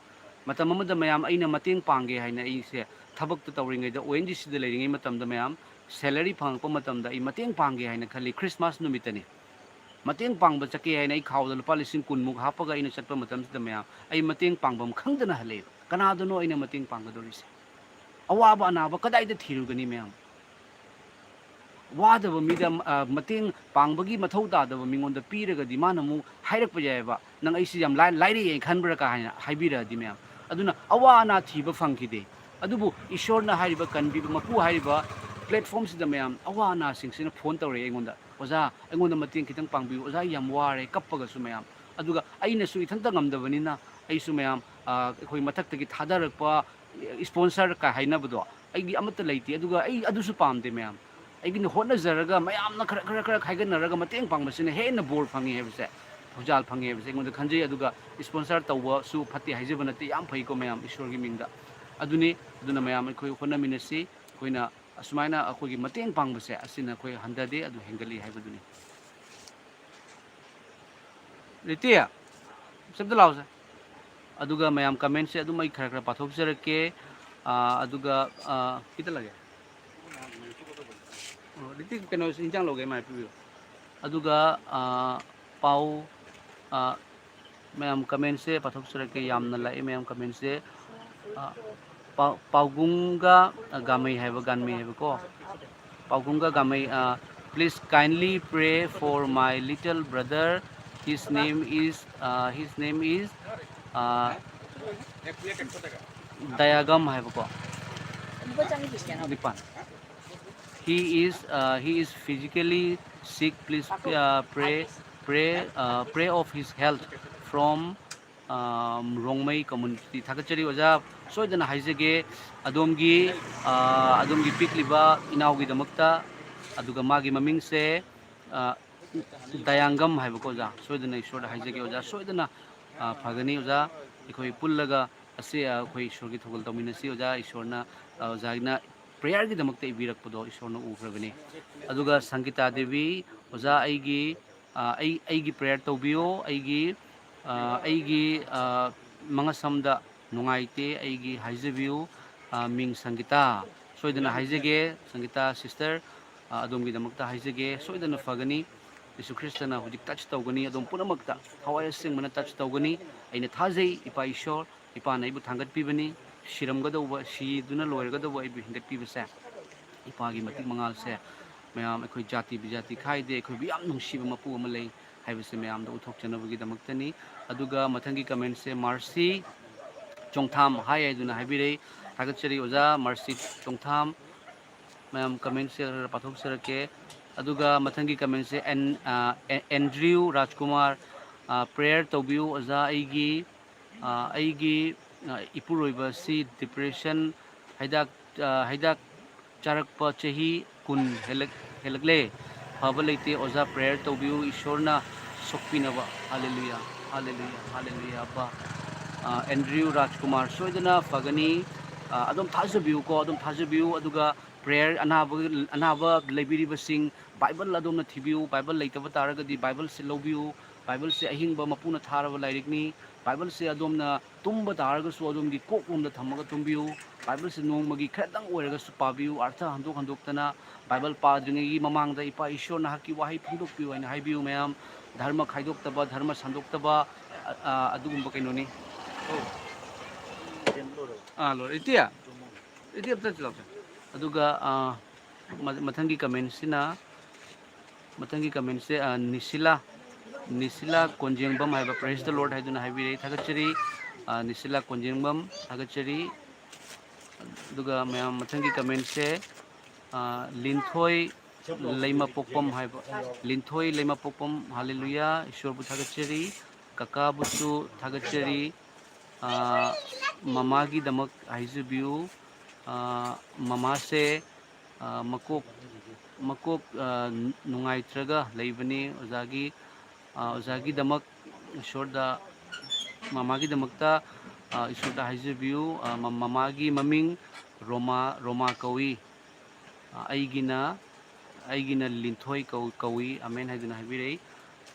ꯃꯇꯝ ꯑꯃꯗ ꯃꯌꯥꯝ ꯑꯩꯅ ꯃꯇꯦꯡ ꯄꯥꯡꯒꯦ ꯍꯥꯏꯅ ꯑꯩꯁꯦ ꯊꯕꯛꯇ ꯇꯧꯔꯤꯉꯩꯗ, ꯑꯣ ꯑꯦꯟ ꯖꯤ ꯁꯤꯗ ꯂꯩꯔꯤꯉꯩ ꯃꯇꯝꯗ ꯃꯌꯥꯝ salary ꯐꯪꯉꯛꯄ ꯃꯇꯝꯗ ꯑꯩ ꯃꯇꯦꯡ ꯄꯥꯡꯒꯦ ꯍꯥꯏꯅ ꯈꯜꯂꯤ꯫ Christmas ꯅꯨꯃꯤꯠꯇꯅꯤ꯫ ꯃꯇꯦꯡ ꯄꯥꯡꯕ ꯆꯠꯀꯦ ꯍꯥꯏꯅ ꯑꯩ ꯈꯥꯎꯗ ꯂꯨꯄꯥ ꯂꯤꯁꯤꯡ ꯀꯨꯟꯃꯨꯛ ꯍꯥꯞꯄꯒ ꯑꯩꯅ ꯆꯠꯄ ꯃꯇꯝꯁꯤꯗ ꯃꯌꯥꯝ ꯑꯩ ꯃꯇꯦꯡ ꯄꯥꯡꯐꯝ ꯈꯪꯗꯅ ꯍꯜꯂꯛꯑꯦꯕ꯫ ꯀꯅꯥꯗꯅꯣ ꯑꯩꯅ ꯃꯇꯦꯡ ꯄꯥꯡꯒꯗꯧꯔꯤꯁꯦ? ꯑꯋꯥꯕ ꯑꯅꯥꯕ ꯀꯗꯥꯏꯗ ꯊꯤꯔꯨꯒꯅꯤ ꯃꯌꯥꯝ? ꯋꯥꯗꯕ ꯃꯤꯗ, ꯑ, ꯃꯇꯦꯡ ꯄꯥꯡꯕꯒꯤ ꯃꯊꯧ ꯇꯥꯗꯕ ꯃꯤꯉꯣꯟꯗ ꯄꯤꯔꯒꯗꯤ ꯃꯥꯅ ꯑꯃꯨꯛ ꯍꯥꯏꯔꯛꯄ ꯌꯥꯏꯑꯕ, "ꯅꯪ ꯑꯩꯁꯤ ꯌꯥꯝ ꯂꯥꯏ-, ꯂꯥꯏꯔꯩ ꯍꯥꯏꯅ ꯈꯟꯕ꯭ꯔꯥ?" ꯀꯥ ꯍꯥꯏꯅ ꯍꯥꯏꯕꯤꯔꯛꯑꯗꯤ ꯃꯌꯥꯝ꯫ ꯑꯗꯨꯅ ꯑꯋꯥ ꯑꯅꯥ ꯊꯤꯕ ꯐꯪꯈꯤꯗꯦ꯫ ꯑꯗꯨꯕꯨ ꯏꯁꯣꯔꯅ ꯍꯥꯏꯔꯤꯕ, ꯀꯟꯕꯤꯕ ꯃꯄꯨ ꯍꯥꯏꯔꯤꯕ platformꯁꯤꯗ ꯃꯌꯥꯝ ꯑꯋꯥ ꯑꯅꯥꯁꯤꯡꯁꯤꯅ phone ꯇꯧꯔꯛꯑꯦ ꯑꯩꯉꯣꯟꯗ, "ꯑꯣꯖꯥ, ꯑꯩꯉꯣꯟꯗ ꯃꯇꯦꯡ ꯈꯤꯇꯪ ꯄꯥꯡꯕꯤꯌꯨ, ꯑꯣꯖꯥ, ꯑꯩ ꯌꯥꯝ ꯋꯥꯔꯦ", ꯀꯞꯄꯒꯁꯨ ꯃꯌꯥꯝ꯫ ꯑꯗꯨꯒ ꯑꯩꯅꯁꯨ ꯏꯊꯟꯇ ꯉꯝꯗꯕꯅꯤꯅ ꯑꯩꯁꯨ ꯃꯌꯥꯝ, ꯑ, ꯑꯩꯈꯣꯏ ꯃꯊꯛꯇꯒꯤ ꯊꯥꯗꯔꯛꯄ sponsor ꯀꯥ ꯍꯥꯏꯅꯕꯗꯣ ꯑꯩꯒꯤ ꯑꯃꯠꯇ ꯂꯩꯇꯦ꯫ ꯑꯗꯨꯒ ꯑꯩ ꯑꯗꯨꯁꯨ ꯄꯥꯝꯗꯦ ꯃꯌꯥꯝ꯫ ꯑꯩꯒꯤꯅ ꯍꯣꯠꯅꯖꯔꯒ ꯃꯌꯥꯝꯅ ꯈꯔ, ꯈꯔ, ꯈꯔ ꯈꯥꯏꯒꯠꯅꯔꯒ ꯃꯇꯦꯡ ꯄꯥꯡꯕꯁꯤꯅ ꯍꯦꯟꯅ ꯕꯣꯔ ꯐꯪꯉꯤ ꯍꯥꯏꯕꯁꯦ, ꯊꯧꯖꯥꯜ ꯐꯪꯉꯤ ꯍꯥꯏꯕꯁꯦ ꯑꯩꯉꯣꯟꯗ ꯈꯟꯖꯩ꯫ ꯑꯗꯨꯒ sponsor ꯇꯧꯕꯁꯨ ꯐꯠꯇꯦ ꯍꯥꯏꯖꯕ ꯅꯠꯇꯦ, ꯌꯥꯝ ꯐꯩꯀꯣ ꯃꯌꯥꯝ, ꯏꯁꯣꯔꯒꯤ ꯃꯤꯡꯗ꯫ ꯑꯗꯨꯅꯤ, ꯑꯗꯨꯅ ꯃꯌꯥꯝ ꯑꯩꯈꯣꯏ ꯍꯣꯠꯅꯃꯤꯟꯅꯁꯤ꯫ ꯑꯩꯈꯣꯏꯅ ꯑꯁꯨꯃꯥꯏꯅ ꯑꯩꯈꯣꯏꯒꯤ ꯃꯇꯦꯡ ꯄꯥꯡꯕꯁꯦ ꯑꯁꯤꯅ ꯑꯩꯈꯣꯏ ꯍꯟꯊꯗꯦ, ꯑꯗꯨ ꯍꯦꯟꯒꯠꯂꯤ ꯍꯥꯏꯕꯗꯨꯅꯤ꯫ ꯔꯤꯇꯤ, ꯁꯤꯗ ꯂꯥꯎꯁꯦ꯫ ꯑꯗꯨꯒ ꯃꯌꯥꯝ commentꯁꯦ ꯑꯗꯨꯝ ꯑꯩ ꯈꯔ ꯈꯔ ꯄꯥꯊꯣꯛꯆꯔꯛꯀꯦ꯫ ꯑꯥ, ꯑꯗꯨꯒ, ꯑꯥ, ꯈꯤꯇ ꯂꯥꯛꯑꯦ꯫ ꯑꯣ, ꯔꯤꯇꯤ, ꯀꯩꯅꯣ, ꯏꯟꯖꯥꯡ ꯂꯧꯒꯦ, ꯃꯥꯏ ꯄꯤꯕꯤꯌꯨ꯫ ꯑꯗꯨꯒ, ꯑꯥ, ꯄꯥꯎ, ꯑꯥ, ꯃꯌꯥꯝ commentꯁꯦ ꯄꯥꯊꯣꯛꯆꯔꯛꯀꯦ꯫ ꯌꯥꯝꯅ ꯂꯥꯛꯑꯦ ꯃꯌꯥꯝ commentꯁꯦ꯫ ꯑꯥ, ꯄꯥꯎ-, ꯄꯥꯎꯒꯨꯝꯒ, ꯑꯥ, ꯒꯥꯃꯩ ꯍꯥꯏꯕ, ꯒꯥꯟꯃꯩ ꯍꯥꯏꯕꯀꯣ꯫ Paugumga Gamei, uh, please kindly pray for my little brother. His name is, uh, his name is, uh, Dayagam ꯍꯥꯏꯕꯀꯣ꯫ ꯅꯤꯄꯥꯟ꯫ He is, uh, he is physically sick. Please, uh, pray Pray, uh, pray of his health from, um, Rongmei community. ꯊꯥꯒꯠꯆꯔꯤ ꯑꯣꯖꯥ, ꯁꯣꯏꯗꯅ ꯍꯥꯏꯖꯒꯦ, ꯑꯗꯣꯝꯒꯤ, ꯑ, ꯑꯗꯣꯝꯒꯤ ꯄꯤꯛꯂꯤꯕ ꯏꯅꯥꯎꯒꯤꯗꯃꯛꯇ꯫ ꯑꯗꯨꯒ ꯃꯥꯒꯤ ꯃꯃꯤꯡꯁꯦ, ꯑ, ꯗꯌꯥꯡꯒꯝ ꯍꯥꯏꯕꯀꯣ ꯑꯣꯖꯥ, ꯁꯣꯏꯗꯅ ꯏꯁꯣꯔꯗ ꯍꯥꯏꯖꯒꯦ ꯑꯣꯖꯥ, ꯁꯣꯏꯗꯅ, ꯑ, ꯐꯒꯅꯤ ꯑꯣꯖꯥ꯫ ꯑꯩꯈꯣꯏ ꯄꯨꯜꯂꯒ ꯑꯁꯤ, ꯑ, ꯑꯩꯈꯣꯏ ꯏꯁꯣꯔꯒꯤ ꯊꯧꯒꯜ ꯇꯧꯃꯤꯟꯅꯁꯤ ꯑꯣꯖꯥ꯫ ꯏꯁꯣꯔꯅ, ꯑ, ꯑꯣꯖꯥꯒꯤꯅ ꯄ꯭ꯔꯦꯌꯔꯒꯤꯗꯃꯛꯇ ꯏꯕꯤꯔꯛꯄꯗꯣ ꯏꯁꯣꯔꯅ ꯎꯈ꯭ꯔꯕꯅꯤ꯫ ꯑꯗꯨꯒ ꯁꯪꯒꯤꯇꯥ ꯗꯦꯕꯤ ꯑꯣꯖꯥ, ꯑꯩꯒꯤ, ꯑ, ꯑꯩ, ꯑꯩꯒꯤ ꯄ꯭ꯔꯦꯌꯔ ꯇꯧꯕꯤꯌꯣ꯫ ꯑꯩꯒꯤ, ꯑ, ꯑꯩꯒꯤ, ꯑ, ꯃꯉꯛꯁꯝꯗ ꯅꯨꯡꯉꯥꯏꯇꯦ, ꯑꯩꯒꯤ ꯍꯥꯏꯖꯕꯤꯌꯨ꯫ ꯑ, ꯃꯤꯡ ꯁꯪꯒꯤꯇꯥ, ꯁꯣꯏꯗꯅ ꯍꯥꯏꯖꯒꯦ ꯁꯪꯒꯤꯇꯥ ꯁꯤꯁꯇꯔ, ꯑ, ꯑꯗꯣꯝꯒꯤꯗꯃꯛꯇ ꯍꯥꯏꯖꯒꯦ, ꯁꯣꯏꯗꯅ ꯐꯒꯅꯤ꯫ ꯌꯦꯁꯨ ꯈ꯭ꯔꯤꯁꯇꯅ ꯍꯧꯖꯤꯛ ꯇꯆ ꯇꯧꯒꯅꯤ, ꯑꯗꯣꯝ ꯄꯨꯝꯅꯃꯛꯇ ꯊꯋꯥꯏ ꯑꯁꯦꯡꯕꯅ ꯇꯆ ꯇꯧꯒꯅꯤ꯫ ꯑꯩꯅ ꯊꯥꯖꯩ ꯏꯄꯥ ꯏꯁꯣꯔ, ꯏꯄꯥꯅ ꯑꯩꯕꯨ ꯊꯥꯡꯒꯠꯄꯤꯕꯅꯤ꯫ ꯁꯤꯔꯝꯒꯗꯧꯕ, ꯁꯤꯗꯨꯅ ꯂꯣꯏꯔꯒꯗꯧꯕ ꯑꯩꯕꯨ ꯍꯤꯡꯒꯠꯄꯤꯕꯁꯦ, ꯏꯄꯥꯒꯤ ꯃꯇꯤꯛ ꯃꯉꯥꯜꯁꯦ꯫ ꯃꯌꯥꯝ ꯑꯩꯈꯣꯏ ꯖꯥꯇꯤ ꯕꯤꯖꯥꯇꯤ ꯈꯥꯏꯗꯦ, ꯑꯩꯈꯣꯏꯕꯨ ꯌꯥꯝ ꯅꯨꯡꯁꯤꯕ ꯃꯄꯨ ꯑꯃ ꯂꯩ ꯍꯥꯏꯕꯁꯦ ꯃꯌꯥꯝꯗ ꯎꯠꯊꯣꯛꯆꯅꯕꯒꯤꯗꯃꯛꯇꯅꯤ꯫ ꯑꯗꯨꯒ ꯃꯊꯪꯒꯤ ꯀꯃꯦꯟꯁꯦ ꯃꯥꯔꯁꯤ ꯆꯣꯡꯊꯥꯝ ꯍꯥꯏ ꯍꯥꯏꯗꯨꯅ ꯍꯥꯏꯕꯤꯔꯛꯏ꯫ ꯊꯥꯒꯠꯆꯔꯤ ꯑꯣꯖꯥ ꯃꯥꯔꯁꯤ ꯆꯣꯡꯊꯥꯝ꯫ ꯃꯌꯥꯝ ꯀꯃꯦꯟꯁꯦ ꯈꯔ ꯄꯥꯊꯣꯛꯆꯔꯛꯀꯦ꯫ ꯑꯗꯨꯒ ꯃꯊꯪꯒꯤ ꯀꯃꯦꯟꯁꯦ ꯑꯦꯟ-, ꯑ, ꯑꯦ-, ꯑꯦꯟꯗ꯭ꯔꯤꯌꯨ ꯔꯥꯖꯀꯨꯃꯥꯔ, ꯑ, "ꯄ꯭ꯔꯦꯌꯔ ꯇꯧꯕꯤꯌꯨ ꯑꯣꯖꯥ, ꯑꯩꯒꯤ, ꯑ, ꯑꯩꯒꯤ, ꯑ, ꯏꯄꯨꯔꯣꯏꯕ ꯑꯁꯤ ꯗꯤꯄ꯭ꯔꯦꯁꯟ ꯍꯤꯗꯥꯛ, ꯑ, ꯍꯤꯗꯥꯛ ꯆꯥꯔꯛꯄ ꯆꯍꯤ ꯀꯨꯟ ꯍꯦꯜꯂꯛ-, ꯍꯦꯜꯂꯛꯂꯦ꯫ ꯐꯕ ꯂꯩꯇꯦ ꯑꯣꯖꯥ, ꯄ꯭ꯔꯦꯌꯔ ꯇꯧꯕꯤꯌꯨ, ꯏꯁꯣꯔꯅ ꯁꯣꯛꯄꯤꯅꯕ꯫" ꯍꯥꯂꯦꯂꯨꯌꯥ, ꯍꯥꯂꯦꯂꯨꯌꯥ, ꯍꯥꯂꯦꯂꯨꯌꯥ, ꯑꯕꯥ꯫ ꯑ, ꯑꯦꯟꯗ꯭ꯔꯤꯌꯨ ꯔꯥꯖꯀꯨꯃꯥꯔ ꯁꯣꯏꯗꯅ ꯐꯒꯅꯤ꯫ ꯑ, ꯑꯗꯨꯝ ꯊꯥꯖꯕꯤꯌꯨꯀꯣ, ꯑꯗꯨꯝ ꯊꯥꯖꯕꯤꯌꯨ꯫ ꯑꯗꯨꯒ ꯄ꯭ꯔꯦꯌꯔ ꯑꯅꯥꯕ, ꯑꯅꯥꯕ ꯂꯩꯕꯤꯔꯤꯕꯁꯤꯡ, ꯕꯥꯏꯕꯜ ꯑꯗꯣꯝꯅ ꯊꯤꯕꯤꯌꯨ꯫ ꯕꯥꯏꯕꯜ ꯂꯩꯇꯕ ꯇꯥꯔꯒꯗꯤ ꯕꯥꯏꯕꯜꯁꯦ ꯂꯧꯕꯤꯌꯨ꯫ ꯕꯥꯏꯕꯜꯁꯦ ꯑꯍꯤꯡꯕ ꯃꯄꯨꯅ ꯊꯥꯔꯕ ꯂꯥꯏꯔꯤꯛꯅꯤ꯫ ꯕꯥꯏꯕꯜꯁꯦ ꯑꯗꯣꯝꯅ ꯇꯨꯝꯕ ꯇꯥꯔꯒꯁꯨ ꯑꯗꯣꯝꯒꯤ ꯀꯣꯛꯂꯣꯝꯗ ꯊꯝꯃꯒ ꯇꯨꯝꯕꯤꯌꯨ꯫ ꯕꯥꯏꯕꯜꯁꯦ ꯅꯣꯡꯃꯒꯤ ꯈꯔꯗꯪ ꯑꯣꯏꯔꯒꯁꯨ ꯄꯥꯕꯤꯌꯨ꯫ ꯑꯔꯊ ꯍꯟꯗꯣꯛ ꯍꯟꯗꯣꯛꯇꯅ ꯕꯥꯏꯕꯜ ꯄꯥꯗ꯭ꯔꯤꯉꯩꯒꯤ ꯃꯃꯥꯡꯗ "ꯏꯄꯥ ꯏꯁꯣꯔ, ꯅꯍꯥꯛꯀꯤ ꯋꯥꯍꯩ ꯐꯣꯡꯗꯣꯛꯄꯤꯌꯨ" ꯍꯥꯏꯅ ꯍꯥꯏꯕꯤꯌꯨ ꯃꯌꯥꯝ꯫ ꯙꯔꯃ ꯈꯥꯏꯗꯣꯛꯇꯕ, ꯙꯔꯃ ꯁꯟꯗꯣꯛꯇꯕ, ꯑ, ꯑ, ꯑꯗꯨꯒꯨꯝꯕ ꯀꯩꯅꯣꯅꯤ꯫ ꯑꯥ, ꯂꯣꯏꯔꯦ꯫ ꯏꯇꯤ? ꯏꯇꯤ ꯑꯝꯇ ꯂꯥꯎꯁꯦ꯫ ꯑꯗꯨꯒ, ꯑ, ꯃ-, ꯃꯊꯪꯒꯤ ꯀꯃꯦꯟꯁꯤꯅ, ꯃꯊꯪꯒꯤ ꯀꯃꯦꯟꯁꯦ, ꯑ, ꯅꯤꯁꯤꯂꯥ, ꯅꯤꯁꯤꯂꯥ ꯀꯣꯟꯖꯦꯡꯕꯝ ꯍꯥꯏꯕ, "Praise the Lord" ꯍꯥꯏꯗꯨꯅ ꯍꯥꯏꯕꯤꯔꯛꯏ꯫ ꯊꯥꯒꯠꯆꯔꯤ, ꯑ, ꯅꯤꯁꯤꯂꯥ ꯀꯣꯟꯖꯦꯡꯕꯝ, ꯊꯥꯒꯠꯆꯔꯤ꯫ ꯑꯗꯨꯒ ꯃꯌꯥꯝ ꯃꯊꯪꯒꯤ ꯀꯃꯦꯟꯁꯦ, ꯑ, ꯂꯤꯟꯊꯣꯏ, ꯂꯩꯃꯄꯣꯛꯄꯝ ꯍꯥꯏꯕ, ꯂꯤꯟꯊꯣꯏ ꯂꯩꯃꯄꯣꯛꯄꯝ, ꯍꯥꯂꯦꯂꯨꯌꯥ, ꯏꯁꯣꯔꯕꯨ ꯊꯥꯒꯠꯆꯔꯤ, ꯀꯀꯥꯕꯨꯁꯨ ꯊꯥꯒꯠꯆꯔꯤ꯫ ꯑ, ꯃꯃꯥꯒꯤꯗꯃꯛ ꯍꯥꯏꯖꯕꯤꯌꯨ꯫ ꯑ, ꯃꯃꯥꯁꯦ, ꯑ, ꯃꯀꯣꯛ, ꯃꯀꯣꯛ, ꯑ, ꯅꯨꯡꯉꯥꯏꯇ꯭ꯔꯒ ꯂꯩꯕꯅꯤ꯫ ꯑꯣꯖꯥꯒꯤ, ꯑ, ꯑꯣꯖꯥꯒꯤꯗꯃꯛ ꯏꯁꯣꯔꯗ, ꯃꯃꯥꯒꯤꯗꯃꯛꯇ, ꯑ, ꯏꯁꯣꯔꯗ ꯍꯥꯏꯖꯕꯤꯌꯨ꯫ ꯑ, ꯃ-, ꯃꯃꯥꯒꯤ ꯃꯃꯤꯡ ꯔꯣꯃꯥ, ꯔꯣꯃꯥ ꯀꯧꯏ꯫ ꯑ, ꯑꯩꯒꯤꯅ, ꯑꯩꯒꯤꯅ ꯂꯤꯟꯊꯣꯏ ꯀꯧ-, ꯀꯧꯏ꯫ ꯑꯃꯦꯟ ꯍꯥꯏꯗꯨꯅ ꯍꯥꯏꯕꯤꯔꯛꯏ꯫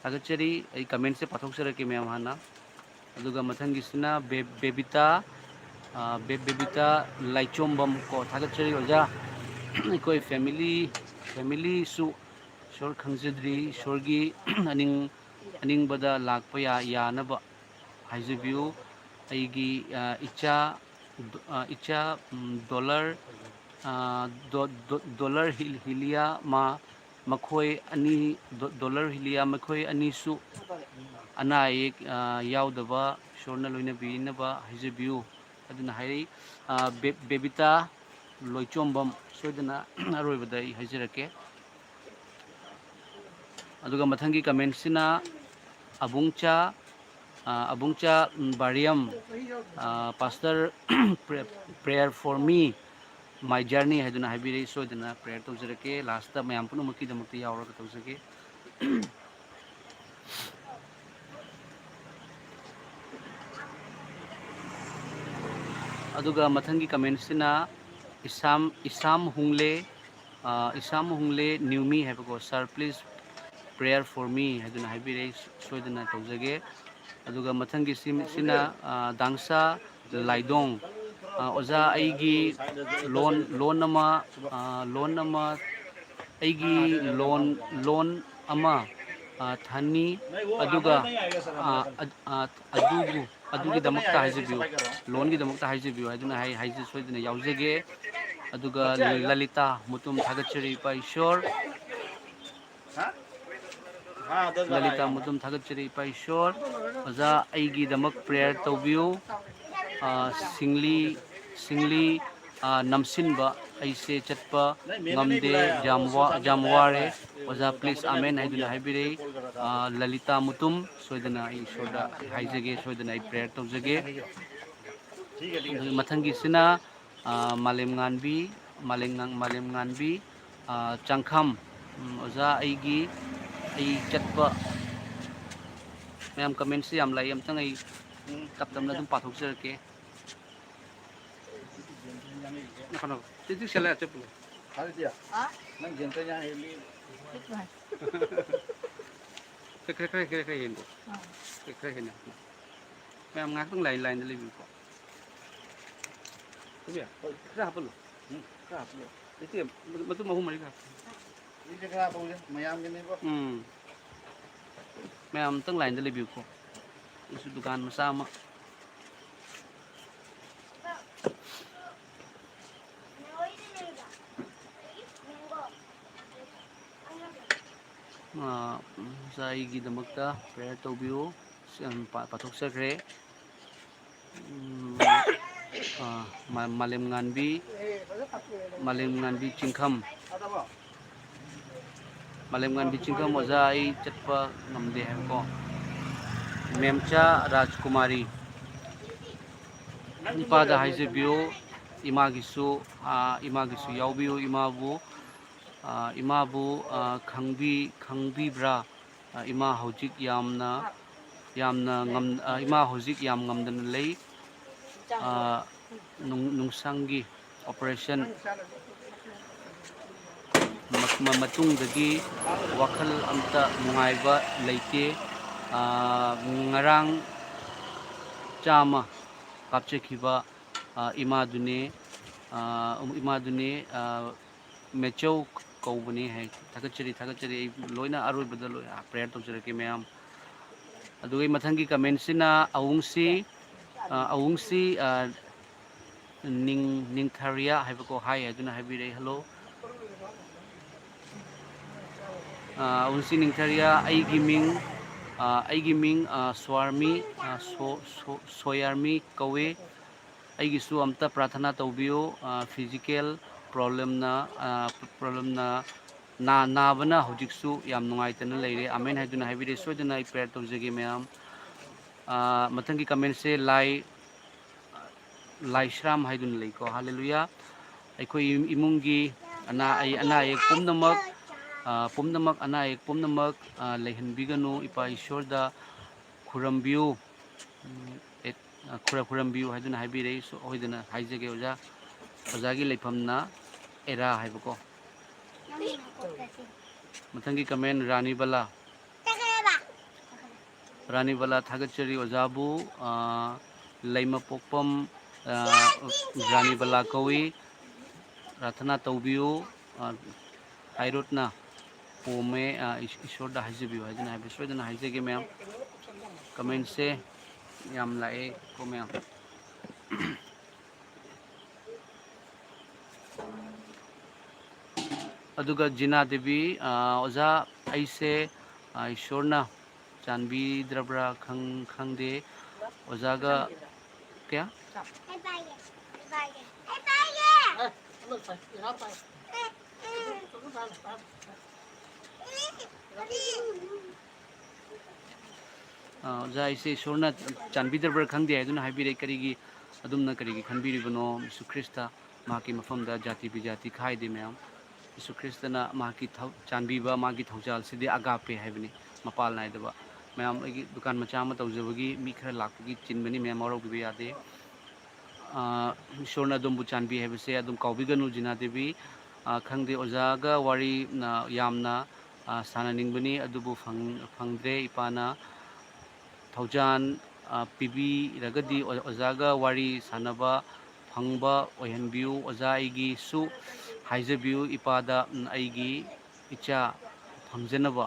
ꯊꯥꯒꯠꯆꯔꯤ꯫ ꯑꯩ comment ꯁꯦ ꯄꯥꯊꯣꯛꯆꯔꯛꯀꯦ ꯃꯌꯥꯝ ꯍꯥꯟꯅ꯫ ꯑꯗꯨꯒ ꯃꯊꯪꯒꯤꯁꯤꯅ ꯕꯦ-, ꯕꯦꯕꯤꯇꯥ, ꯑ, ꯕꯦ-, ꯕꯦꯕꯤꯇꯥ ꯂꯥꯏꯆꯣꯝꯕꯝ ꯀꯣ, ꯊꯥꯒꯠꯆꯔꯤ ꯑꯣꯖꯥ꯫ ꯑꯩꯈꯣꯏ family, family ꯁꯨ ꯏꯁꯣꯔ ꯈꯪꯖꯗ꯭ꯔꯤ, ꯏꯁꯣꯔꯒꯤ ꯑꯅꯤꯡ-, ꯑꯅꯤꯡꯕꯗ ꯂꯥꯛꯄ ꯌꯥ-, ꯌꯥꯅꯕ ꯍꯥꯏꯖꯕꯤꯌꯨ꯫ ꯑꯩꯒꯤ, ꯑ, ꯏꯆꯥ, ꯑ, ꯏꯆꯥ, ꯎꯝ, ꯗꯣꯂꯔ, ꯑ, ꯗꯣ-, ꯗꯣ-, ꯗꯣꯂꯔ ꯍꯤꯜ-, ꯍꯤꯂꯤꯌꯥ ꯃꯥ ꯃꯈꯣꯏ ꯑꯅꯤ, ꯗꯣ-, ꯗꯣꯂꯔ ꯍꯤꯂꯤꯌꯥ ꯃꯈꯣꯏ ꯑꯅꯤꯁꯨ ꯑꯅꯥ ꯑꯌꯦꯛ, ꯑ, ꯌꯥꯎꯗꯕ ꯏꯁꯣꯔꯅ ꯂꯣꯏꯅꯕꯤꯅꯕ ꯍꯥꯏꯖꯕꯤꯌꯨ꯫ ꯑꯗꯨꯅ ꯍꯥꯏꯔꯛꯏ, ꯑ, ꯕꯦ-, ꯕꯦꯕꯤꯇꯥ ꯂꯣꯏꯆꯣꯝꯕꯝ, ꯁꯣꯏꯗꯅ ꯑꯔꯣꯏꯕꯗ ꯑꯩ ꯍꯥꯏꯖꯔꯛꯀꯦ꯫ ꯑꯗꯨꯒ ꯃꯊꯪꯒꯤ comment ꯁꯤꯅ ꯑꯕꯨꯡꯆꯥ, ꯑ, ꯑꯕꯨꯡꯆꯥ, ꯎꯝ, ꯕꯥꯔꯤꯌꯝ, ꯑ, "Pastor, pray-, prayer for me, my journey" ꯍꯥꯏꯗꯨꯅ ꯍꯥꯏꯕꯤꯔꯛꯏ꯫ ꯁꯣꯏꯗꯅ prayer ꯇꯧꯖꯔꯛꯀꯦ꯫ Last ꯇ ꯃꯌꯥꯝ ꯄꯨꯝꯅꯃꯛꯀꯤꯗꯃꯛꯇ ꯌꯥꯎꯔꯒ ꯇꯧꯖꯒꯦ꯫ ꯑꯗꯨꯒ ꯃꯊꯪꯒꯤ comment ꯁꯤꯅ ꯏꯁꯥꯝ, ꯏꯁꯥꯝ ꯍꯨꯡꯂꯦ, ꯑ, ꯏꯁꯥꯝ ꯍꯨꯡꯂꯦ ꯅ꯭ꯌꯨꯃꯤ ꯍꯥꯏꯕꯀꯣ, "Sir, please prayer for me" ꯍꯥꯏꯗꯨꯅ ꯍꯥꯏꯕꯤꯔꯛꯏ꯫ ꯁꯣꯏꯗꯅ ꯇꯧꯖꯒꯦ꯫ ꯑꯗꯨꯒ ꯃꯊꯪꯒꯤ ꯁꯤ-, ꯁꯤꯅ, ꯑ, ꯗꯥꯡꯁꯥ ꯂꯥꯏꯗꯣꯡ, ꯑ, "ꯑꯣꯖꯥ, ꯑꯩꯒꯤ loan, loan ꯑꯃ, ꯑ, loan ꯑꯃ, ꯑꯩꯒꯤ loan, loan ꯑꯃ, ꯑ, ꯊꯟꯅꯤ, ꯑꯗꯨꯒ, ꯑ, ꯑ, ꯑ, ꯑꯗꯨꯕꯨ, ꯑꯗꯨꯒꯤꯗꯃꯛꯇ ꯍꯥꯏꯖꯕꯤꯌꯨ, loan ꯒꯤꯗꯃꯛꯇ ꯍꯥꯏꯖꯕꯤꯌꯨ" ꯍꯥꯏꯗꯨꯅ ꯍꯥꯏ-, ꯍꯥꯏꯖ-, ꯁꯣꯏꯗꯅ ꯌꯥꯎꯖꯒꯦ꯫ ꯑꯗꯨꯒ ꯂꯂꯤꯇꯥ ꯃꯨꯇꯨꯝ, ꯊꯥꯒꯠꯆꯔꯤ ꯏꯄꯥ ꯏꯁꯣꯔ꯫ ꯂꯂꯤꯇꯥ ꯃꯨꯇꯨꯝ, ꯊꯥꯒꯠꯆꯔꯤ ꯏꯄꯥ ꯏꯁꯣꯔ꯫ ꯑꯣꯖꯥ, ꯑꯩꯒꯤꯗꯃꯛ prayer ꯇꯧꯕꯤꯌꯨ꯫ ꯑ, ꯁꯤꯡꯂꯤ, ꯁꯤꯡꯂꯤ, ꯑ, ꯅꯝꯁꯤꯟꯕ, ꯑꯩꯁꯦ ꯆꯠꯄ ꯉꯝꯗꯦ, ꯌꯥꯝ ꯋꯥ-, ꯌꯥꯝ ꯋꯥꯔꯦ꯫ ꯑꯣꯖꯥ, please ꯑꯃꯦꯟ ꯍꯥꯏꯗꯨꯅ ꯍꯥꯏꯕꯤꯔꯛꯏ꯫ ꯑ, ꯂꯂꯤꯇꯥ ꯃꯨꯇꯨꯝ, ꯁꯣꯏꯗꯅ ꯑꯩ ꯏꯁꯣꯔꯗ ꯍꯥꯏꯖꯒꯦ, ꯁꯣꯏꯗꯅ ꯑꯩ prayer ꯇꯧꯖꯒꯦ꯫ ꯑꯗꯨꯒ ꯃꯊꯪꯒꯤꯁꯤꯅ, ꯑ, ꯃꯥꯂꯦꯝꯉꯥꯟꯕꯤ, ꯃꯥꯂꯦꯝꯉꯥꯟ-, ꯃꯥꯂꯦꯝꯉꯥꯟꯕꯤ, ꯑ, ꯆꯥꯡꯈꯝ꯫ ꯎꯝ, ꯑꯣꯖꯥ, ꯑꯩꯒꯤ, ꯑꯩ ꯆꯠꯄ, ꯃꯌꯥꯝ commentꯁꯦ ꯌꯥꯝ ꯂꯥꯛꯏ, ꯑꯝꯇꯪ ꯑꯩ ꯇꯞ ꯇꯞꯅ ꯑꯗꯨꯝ ꯄꯥꯊꯣꯛꯆꯔꯛꯀꯦ꯫ ꯅꯈꯣ, ꯅꯈꯣ꯫ ꯇꯤꯛ ꯇꯤꯛ ꯁꯦꯜꯂꯦ, ꯆꯠꯄꯅꯦ꯫ ꯍꯥ? ꯅꯪ ꯒꯦꯟꯇ ꯌꯥ ꯍꯦꯜꯂꯤ꯫ ꯈꯔ, ꯈꯔ, ꯈꯔ, ꯈꯔ, ꯈꯔ ꯍꯦꯟꯒꯣ꯫ ꯑꯥ꯫ ꯈꯔ, ꯈꯔ ꯍꯦꯟꯅ꯫ ꯃꯌꯥꯝ ꯉꯥꯏꯍꯥꯛꯇꯪ line, lineꯗ ꯂꯩꯕꯤꯌꯨꯀꯣ꯫ ꯊꯣꯏꯕꯤ, ꯈꯔ ꯍꯥꯞꯄꯜꯂꯣ꯫ ꯎꯝ, ꯈꯔ ꯍꯥꯞꯄꯜꯂꯣ꯫ ꯂꯩꯇꯦ, ꯃꯇꯨꯝ ꯑꯍꯨꯝ ꯃꯔꯤ ꯈꯔ ꯍꯥꯞꯄꯜꯂꯣ꯫ ꯁꯤꯁꯦ ꯈꯔ ꯍꯥꯞꯄꯛꯎꯁꯦ, ꯃꯌꯥꯝꯒꯤꯅꯤꯀꯣ꯫ ꯎꯝ꯫ ꯃꯌꯥꯝ ꯑꯝꯇꯪ lineꯗ ꯂꯩꯕꯤꯌꯨꯀꯣ꯫ ꯑꯩꯁꯨ ꯗꯨꯀꯥꯟ ꯃꯆꯥ ꯑꯃ꯫ ꯑꯥ, ꯑꯣꯖꯥ ꯑꯩꯒꯤꯗꯃꯛꯇ prayer ꯇꯧꯕꯤꯌꯨ꯫ ꯁꯤ ꯌꯥꯝ ꯄꯥ-, ꯄꯥꯊꯣꯛꯆꯈ꯭ꯔꯦ꯫ ꯎꯝ, ꯑꯥ, ꯃꯥ-, ꯃꯥꯂꯦꯝꯉꯥꯟꯕꯤ, ꯃꯥꯂꯦꯝꯉꯥꯟꯕꯤ ꯆꯤꯡꯈꯝ꯫ ꯃꯥꯂꯦꯝꯉꯥꯟꯕꯤ ꯆꯤꯡꯈꯝ ꯑꯣꯖꯥ, ꯑꯩ ꯆꯠꯄ ꯉꯝꯗꯦ ꯍꯥꯏꯕꯀꯣ꯫ ꯃꯦꯝꯆꯥ ꯔꯥꯖꯀꯨꯃꯥꯔꯤ, ꯏꯄꯥꯗ ꯍꯥꯏꯖꯕꯤꯌꯨ, ꯏꯃꯥꯒꯤꯁꯨ, ꯑꯥ, ꯏꯃꯥꯒꯤꯁꯨ ꯌꯥꯎꯕꯤꯌꯨ, ꯏꯃꯥꯕꯨ, ꯑꯥ, ꯏꯃꯥꯕꯨ, ꯑꯥ, ꯈꯪꯕꯤ-, ꯈꯪꯕꯤꯕ꯭ꯔꯥ? ꯑꯥ, ꯏꯃꯥ ꯍꯧꯖꯤꯛ ꯌꯥꯝꯅ, ꯌꯥꯝꯅ ꯉꯝ-, ꯑꯥ, ꯏꯃꯥ ꯍꯧꯖꯤꯛ ꯌꯥꯝ ꯉꯝꯗꯅ ꯂꯩ꯫ ꯑꯥ, ꯅꯨꯡ-, ꯅꯨꯡꯁꯪꯒꯤ operation ꯃ-, ꯃ-, ꯃꯇꯨꯡꯗꯒꯤ ꯋꯥꯈꯜ ꯑꯝꯇ ꯅꯨꯡꯉꯥꯏꯕ ꯂꯩꯇꯦ꯫ ꯑꯥ, ꯉꯔꯥꯡ ꯆꯥꯝꯃ ꯀꯥꯞꯆꯈꯤꯕ, ꯑꯥ, ꯏꯃꯥꯗꯨꯅꯦ, ꯑꯥ, ꯏꯃꯥꯗꯨꯅꯦ, ꯑꯥ, ꯃꯦꯆꯧ ꯀꯧꯕꯅꯤ ꯍꯥꯏ꯫ ꯊꯥꯒꯠꯆꯔꯤ, ꯊꯥꯒꯠꯆꯔꯤ꯫ ꯑꯩ ꯂꯣꯏꯅ ꯑꯔꯣꯏꯕꯗ ꯂꯣꯏꯅ prayer ꯇꯧꯖꯔꯛꯀꯦ ꯃꯌꯥꯝ꯫ ꯑꯗꯨꯒ ꯑꯩ ꯃꯊꯪꯒꯤ commentꯁꯤꯅ ꯑꯋꯨꯡꯁꯤ, ꯑ, ꯑꯋꯨꯡꯁꯤ, ꯑ, ꯅꯤꯡ-, ꯅꯤꯡꯊꯔꯤꯌꯥ ꯍꯥꯏꯕꯀꯣ, hi ꯍꯥꯏꯗꯨꯅ ꯍꯥꯏꯕꯤꯔꯛꯏ, hello꯫ ꯑ, ꯑꯋꯨꯡꯁꯤ ꯅꯤꯡꯊꯔꯤꯌꯥ, ꯑꯩꯒꯤ ꯃꯤꯡ, ꯑ, ꯑꯩꯒꯤ ꯃꯤꯡ, ꯑ, ꯁ꯭ꯋꯥꯔꯃꯤ, ꯑ, ꯁꯣ-, ꯁꯣ-, ꯁꯣꯌꯥꯔꯃꯤ ꯀꯧꯏ꯫ ꯑꯩꯒꯤꯁꯨ ꯑꯝꯇ ꯄ꯭ꯔꯥꯊꯅꯥ ꯇꯧꯕꯤꯌꯨ꯫ ꯑ, physical problemꯅ, ꯑ, problemꯅ, ꯅꯥ-, ꯅꯥꯕꯅ ꯍꯧꯖꯤꯛꯁꯨ ꯌꯥꯝ ꯅꯨꯡꯉꯥꯏꯇꯅ ꯂꯩꯔꯦ꯫ ꯑꯃꯦꯟ ꯍꯥꯏꯗꯨꯅ ꯍꯥꯏꯕꯤꯔꯦ꯫ ꯁꯣꯏꯗꯅ ꯑꯩ prayer ꯇꯧꯖꯒꯦ, ꯃꯌꯥꯝ꯫ ꯑ, ꯃꯊꯪꯒꯤ commentꯁꯦ ꯂꯥꯏ, ꯂꯥꯏꯁ꯭ꯔꯥꯝ ꯍꯥꯏꯗꯨꯅ ꯂꯩꯀꯣ꯫ ꯍꯥꯂꯦꯂꯨꯌꯥ꯫ ꯑꯩꯈꯣꯏ ꯏꯃꯨꯡꯒꯤ ꯑꯅꯥ ꯑꯌꯦꯛ, ꯑꯅꯥ ꯑꯌꯦꯛ ꯄꯨꯝꯅꯃꯛ, ꯑ, ꯄꯨꯝꯅꯃꯛ, ꯑꯅꯥ ꯑꯌꯦꯛ ꯄꯨꯝꯅꯃꯛ, ꯑ, ꯂꯩꯍꯟꯕꯤꯒꯅꯨ꯫ ꯏꯄꯥ ꯏꯁꯣꯔꯗ ꯈꯨꯔꯨꯝꯕꯤꯌꯨ꯫ ꯎꯝ, ꯑꯦ, ꯑ, ꯈꯨꯔ-, ꯈꯨꯔꯨꯝꯕꯤꯌꯨ ꯍꯥꯏꯗꯨꯅ ꯍꯥꯏꯕꯤꯔꯦ꯫ ꯁꯣ-, ꯁꯣꯏꯗꯅ ꯍꯥꯏꯖꯒꯦ ꯑꯣꯖꯥ꯫ ꯑꯣꯖꯥꯒꯤ ꯂꯩꯐꯝꯅ ꯑꯦꯔꯥ ꯍꯥꯏꯕꯀꯣ꯫ ꯃꯊꯪꯒꯤ comment, ꯔꯥꯅꯤ ꯕꯂꯥ꯫ ꯔꯥꯅꯤ ꯕꯂꯥ ꯊꯥꯒꯠꯆꯔꯤ ꯑꯣꯖꯥꯕꯨ꯫ ꯑ, ꯂꯩꯃꯄꯣꯛꯄꯝ, ꯑ, ꯔꯥꯅꯤ ꯕꯂꯥ ꯀꯧꯏ꯫ ꯄ꯭ꯔꯥꯊꯅꯥ ꯇꯧꯕꯤꯌꯨ꯫ ꯑ, ꯍꯥꯏꯔꯣꯠꯅ ꯄꯣꯝꯃꯦ, ꯑ, ꯏꯁ-, ꯏꯁꯣꯔꯗ ꯍꯥꯏꯖꯕꯤꯌꯨ ꯍꯥꯏꯗꯨꯅ ꯍꯥꯏꯕ ꯁꯣꯏꯗꯅ ꯍꯥꯏꯖꯒꯦ ꯃꯌꯥꯝ꯫ Commentꯁꯦ ꯌꯥꯝ ꯂꯥꯛꯑꯦ ꯀꯣ ꯃꯌꯥꯝ꯫ ꯑꯗꯨꯒ ꯖꯤꯅꯥ ꯗꯦꯕꯤ, ꯑ, ꯑꯣꯖꯥ, ꯑꯩꯁꯦ, ꯑ, ꯏꯁꯣꯔꯅ ꯆꯥꯟꯕꯤꯗ꯭ꯔꯕ꯭ꯔꯥ ꯈꯪ-, ꯈꯪꯗꯦ꯫ ꯑꯣꯖꯥꯒ ꯀꯌꯥ? ꯑ, ꯑꯣꯖꯥ, ꯑꯩꯁꯦ ꯏꯁꯣꯔꯅ ꯆꯥꯟꯕꯤꯗ꯭ꯔꯕ꯭ꯔꯥ ꯈꯪꯗꯦ ꯍꯥꯏꯗꯨꯅ ꯍꯥꯏꯕꯤꯔꯦ꯫ ꯀꯔꯤꯒꯤ, ꯑꯗꯨꯝꯅ ꯀꯔꯤꯒꯤ ꯈꯟꯕꯤꯔꯤꯕꯅꯣ? ꯌꯤꯁꯨ ꯈ꯭ꯔꯤꯁꯇ ꯃꯍꯥꯛꯀꯤ ꯃꯐꯝꯗ ꯖꯥꯇꯤ ꯕꯤꯖꯥꯇꯤ ꯈꯥꯏꯗꯦ ꯃꯌꯥꯝ꯫ ꯌꯤꯁꯨ ꯈ꯭ꯔꯤꯁꯇꯅ ꯃꯍꯥꯛꯀꯤ ꯊꯧ-, ꯆꯥꯟꯕꯤꯕ, ꯃꯥꯒꯤ ꯊꯧꯖꯥꯜꯁꯤꯗꯤ ꯑꯒꯥꯄꯦ ꯍꯥꯏꯕꯅꯤ, ꯃꯄꯥꯜ ꯅꯥꯏꯗꯕ꯫ ꯃꯌꯥꯝ, ꯑꯩꯒꯤ ꯗꯨꯀꯥꯟ ꯃꯆꯥ ꯑꯃ ꯇꯧꯖꯕꯒꯤ ꯃꯤ ꯈꯔ ꯂꯥꯛꯄꯒꯤ ꯆꯤꯟꯕꯅꯤ ꯃꯌꯥꯝ, ꯋꯥꯔꯧꯕꯤꯕ ꯌꯥꯗꯦ꯫ ꯑ, ꯏꯁꯣꯔꯅ ꯑꯗꯣꯝꯕꯨ ꯆꯥꯟꯕꯤ ꯍꯥꯏꯕꯁꯦ ꯑꯗꯨꯝ ꯀꯥꯎꯕꯤꯒꯅꯨ, ꯖꯤꯅꯥ ꯗꯦꯕꯤ꯫ ꯑ, ꯈꯪꯗꯦ, ꯑꯣꯖꯥꯒ ꯋꯥꯔꯤ, ꯑ, ꯌꯥꯝꯅ, ꯑ, ꯁꯥꯟꯅꯅꯤꯡꯕꯅꯤ, ꯑꯗꯨꯕꯨ ꯐꯪ-, ꯐꯪꯗ꯭ꯔꯦ꯫ ꯏꯄꯥꯅ ꯊꯧꯖꯥꯟ, ꯑ, ꯄꯤꯕꯤꯔꯒꯗꯤ ꯑꯣ-, ꯑꯣꯖꯥꯒ ꯋꯥꯔꯤ ꯁꯥꯟꯅꯕ ꯐꯪꯕ ꯑꯣꯏꯍꯟꯕꯤꯌꯨ꯫ ꯑꯣꯖꯥ, ꯑꯩꯒꯤꯁꯨ ꯍꯥꯏꯖꯕꯤꯌꯨ, ꯏꯄꯥꯗ, ꯎꯝ, ꯑꯩꯒꯤ ꯏꯆꯥ ꯐꯪꯖꯅꯕ꯫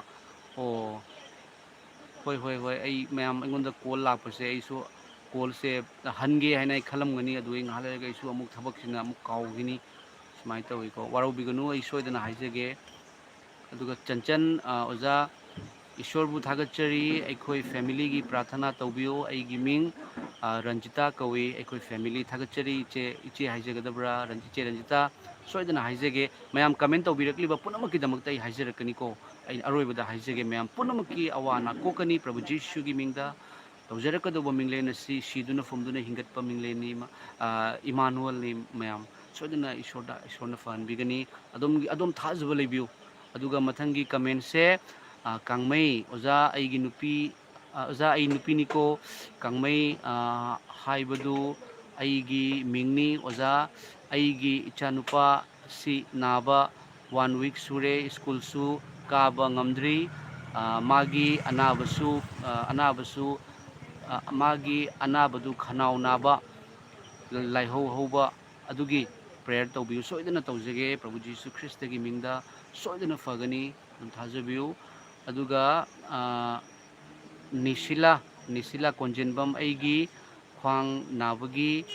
ꯑꯣ, ꯍꯣꯏ, ꯍꯣꯏ, ꯍꯣꯏ, ꯑꯩ ꯃꯌꯥꯝ ꯑꯩꯉꯣꯟꯗ call ꯂꯥꯛꯄꯁꯦ ꯑꯩꯁꯨ callꯁꯦ ꯍꯟꯒꯦ ꯍꯥꯏꯅ ꯑꯩ ꯈꯜꯂꯝꯒꯅꯤ, ꯑꯗꯨ ꯑꯩ ꯉꯥꯏꯍꯥꯛ ꯂꯩꯔꯒ ꯑꯩꯁꯨ ꯑꯃꯨꯛ ꯊꯕꯛꯁꯤꯅ ꯑꯃꯨꯛ ꯀꯥꯎꯈꯤꯅꯤ꯫ ꯁꯨꯃꯥꯏꯅ ꯇꯧꯋꯤꯀꯣ, ꯋꯥꯔꯧꯕꯤꯒꯅꯨ, ꯑꯩ ꯁꯣꯏꯗꯅ ꯍꯥꯏꯖꯒꯦ꯫ ꯑꯗꯨꯒ ꯆꯟꯆꯟ, ꯑ, ꯑꯣꯖꯥ, ꯏꯁꯣꯔꯕꯨ ꯊꯥꯒꯠꯆꯔꯤ, ꯑꯩꯈꯣꯏ familyꯒꯤ ꯄ꯭ꯔꯥꯊꯅꯥ ꯇꯧꯕꯤꯌꯨ, ꯑꯩꯒꯤ ꯃꯤꯡ ꯑ, ꯔꯟꯖꯤꯇꯥ ꯀꯧꯏ꯫ ꯑꯩꯈꯣꯏ family ꯊꯥꯒꯠꯆꯔꯤ꯫ ꯏꯆꯦ, ꯏꯆꯦ ꯍꯥꯏꯖꯒꯗꯕ꯭ꯔꯥ? ꯔꯟ-, ꯏꯆꯦ ꯔꯟꯖꯤꯇꯥ, ꯁꯣꯏꯗꯅ ꯍꯥꯏꯖꯒꯦ꯫ ꯃꯌꯥꯝ comment ꯇꯧꯕꯤꯔꯛꯂꯤꯕ ꯄꯨꯝꯅꯃꯛꯀꯤꯗꯃꯛꯇ ꯑꯩ ꯍꯥꯏꯖꯔꯛꯀꯅꯤꯀꯣ꯫ ꯑꯩ ꯑꯔꯣꯏꯕꯗ ꯍꯥꯏꯖꯒꯦ, ꯃꯌꯥꯝ ꯄꯨꯝꯅꯃꯛꯀꯤ ꯑꯋꯥ ꯑꯅꯥ ꯀꯣꯛꯀꯅꯤ ꯄ꯭ꯔꯚꯨ ꯖꯤꯁꯨꯒꯤ ꯃꯤꯡꯗ꯫ ꯇꯧꯖꯔꯛꯀꯗꯧꯕ ꯃꯤꯡꯂꯦꯟ ꯑꯁꯤ ꯁꯤꯗꯨꯅ ꯐꯨꯝꯗꯨꯅ ꯍꯤꯡꯒꯠꯄ ꯃꯤꯡꯂꯦꯟꯅꯤ, ꯏꯃꯥ-, ꯑ, ꯏꯃꯥꯅꯨꯑꯦꯜꯅꯤ꯫ ꯃꯌꯥꯝ ꯁꯣꯏꯗꯅ ꯏꯁꯣꯔꯗ, ꯏꯁꯣꯔꯅ ꯐꯍꯟꯕꯤꯒꯅꯤ꯫ ꯑꯗꯣꯝꯒꯤ, ꯑꯗꯣꯝ ꯊꯥꯖꯕ ꯂꯩꯕꯤꯌꯨ꯫ ꯑꯗꯨꯒ ꯃꯊꯪꯒꯤ commentꯁꯦ, ꯑ, ꯀꯥꯡꯃꯩ, "ꯑꯣꯖꯥ, ꯑꯩꯒꯤ ꯅꯨꯄꯤ, ꯑ, ꯑꯣꯖꯥ, ꯑꯩ ꯅꯨꯄꯤꯅꯤꯀꯣ, ꯀꯥꯡꯃꯩ, ꯑ, ꯍꯥꯏꯕꯗꯨ ꯑꯩꯒꯤ ꯃꯤꯡꯅꯤ꯫ ꯑꯣꯖꯥ, ꯑꯩꯒꯤ ꯏꯆꯥꯅꯨꯄꯥ ꯁꯤ ꯅꯥꯕ one week ꯁꯨꯔꯦ, ꯁ꯭ꯀꯨꯜꯁꯨ ꯀꯥꯕ ꯉꯝꯗ꯭ꯔꯤ꯫ ꯑ, ꯃꯥꯒꯤ ꯑꯅꯥꯕꯁꯨ, ꯑ, ꯑꯅꯥꯕꯁꯨ, ꯑ, ꯃꯥꯒꯤ ꯑꯅꯥꯕꯗꯨ ꯈꯅꯥꯎ ꯅꯥꯕ, ꯂꯥꯏꯍꯧ ꯍꯧꯕ ꯑꯗꯨꯒꯤ prayer ꯇꯧꯕꯤꯌꯨ꯫ ꯁꯣꯏꯗꯅ ꯇꯧꯖꯒꯦ, ꯄ꯭ꯔꯚꯨ ꯖꯤꯁꯨ ꯈ꯭ꯔꯤꯁꯇꯒꯤ ꯃꯤꯡꯗ ꯁꯣꯏꯗꯅ ꯐꯒꯅꯤ, ꯑꯗꯨꯝ ꯊꯥꯖꯕꯤꯌꯨ꯫ ꯑꯗꯨꯒ, ꯑ, ꯅꯤꯁꯤꯂꯥ, ꯅꯤꯁꯤꯂꯥ ꯀꯣꯟꯖꯦꯟꯕꯝ, ꯑꯩꯒꯤ ꯈ꯭ꯋꯥꯡ ꯅꯥꯕꯒꯤ,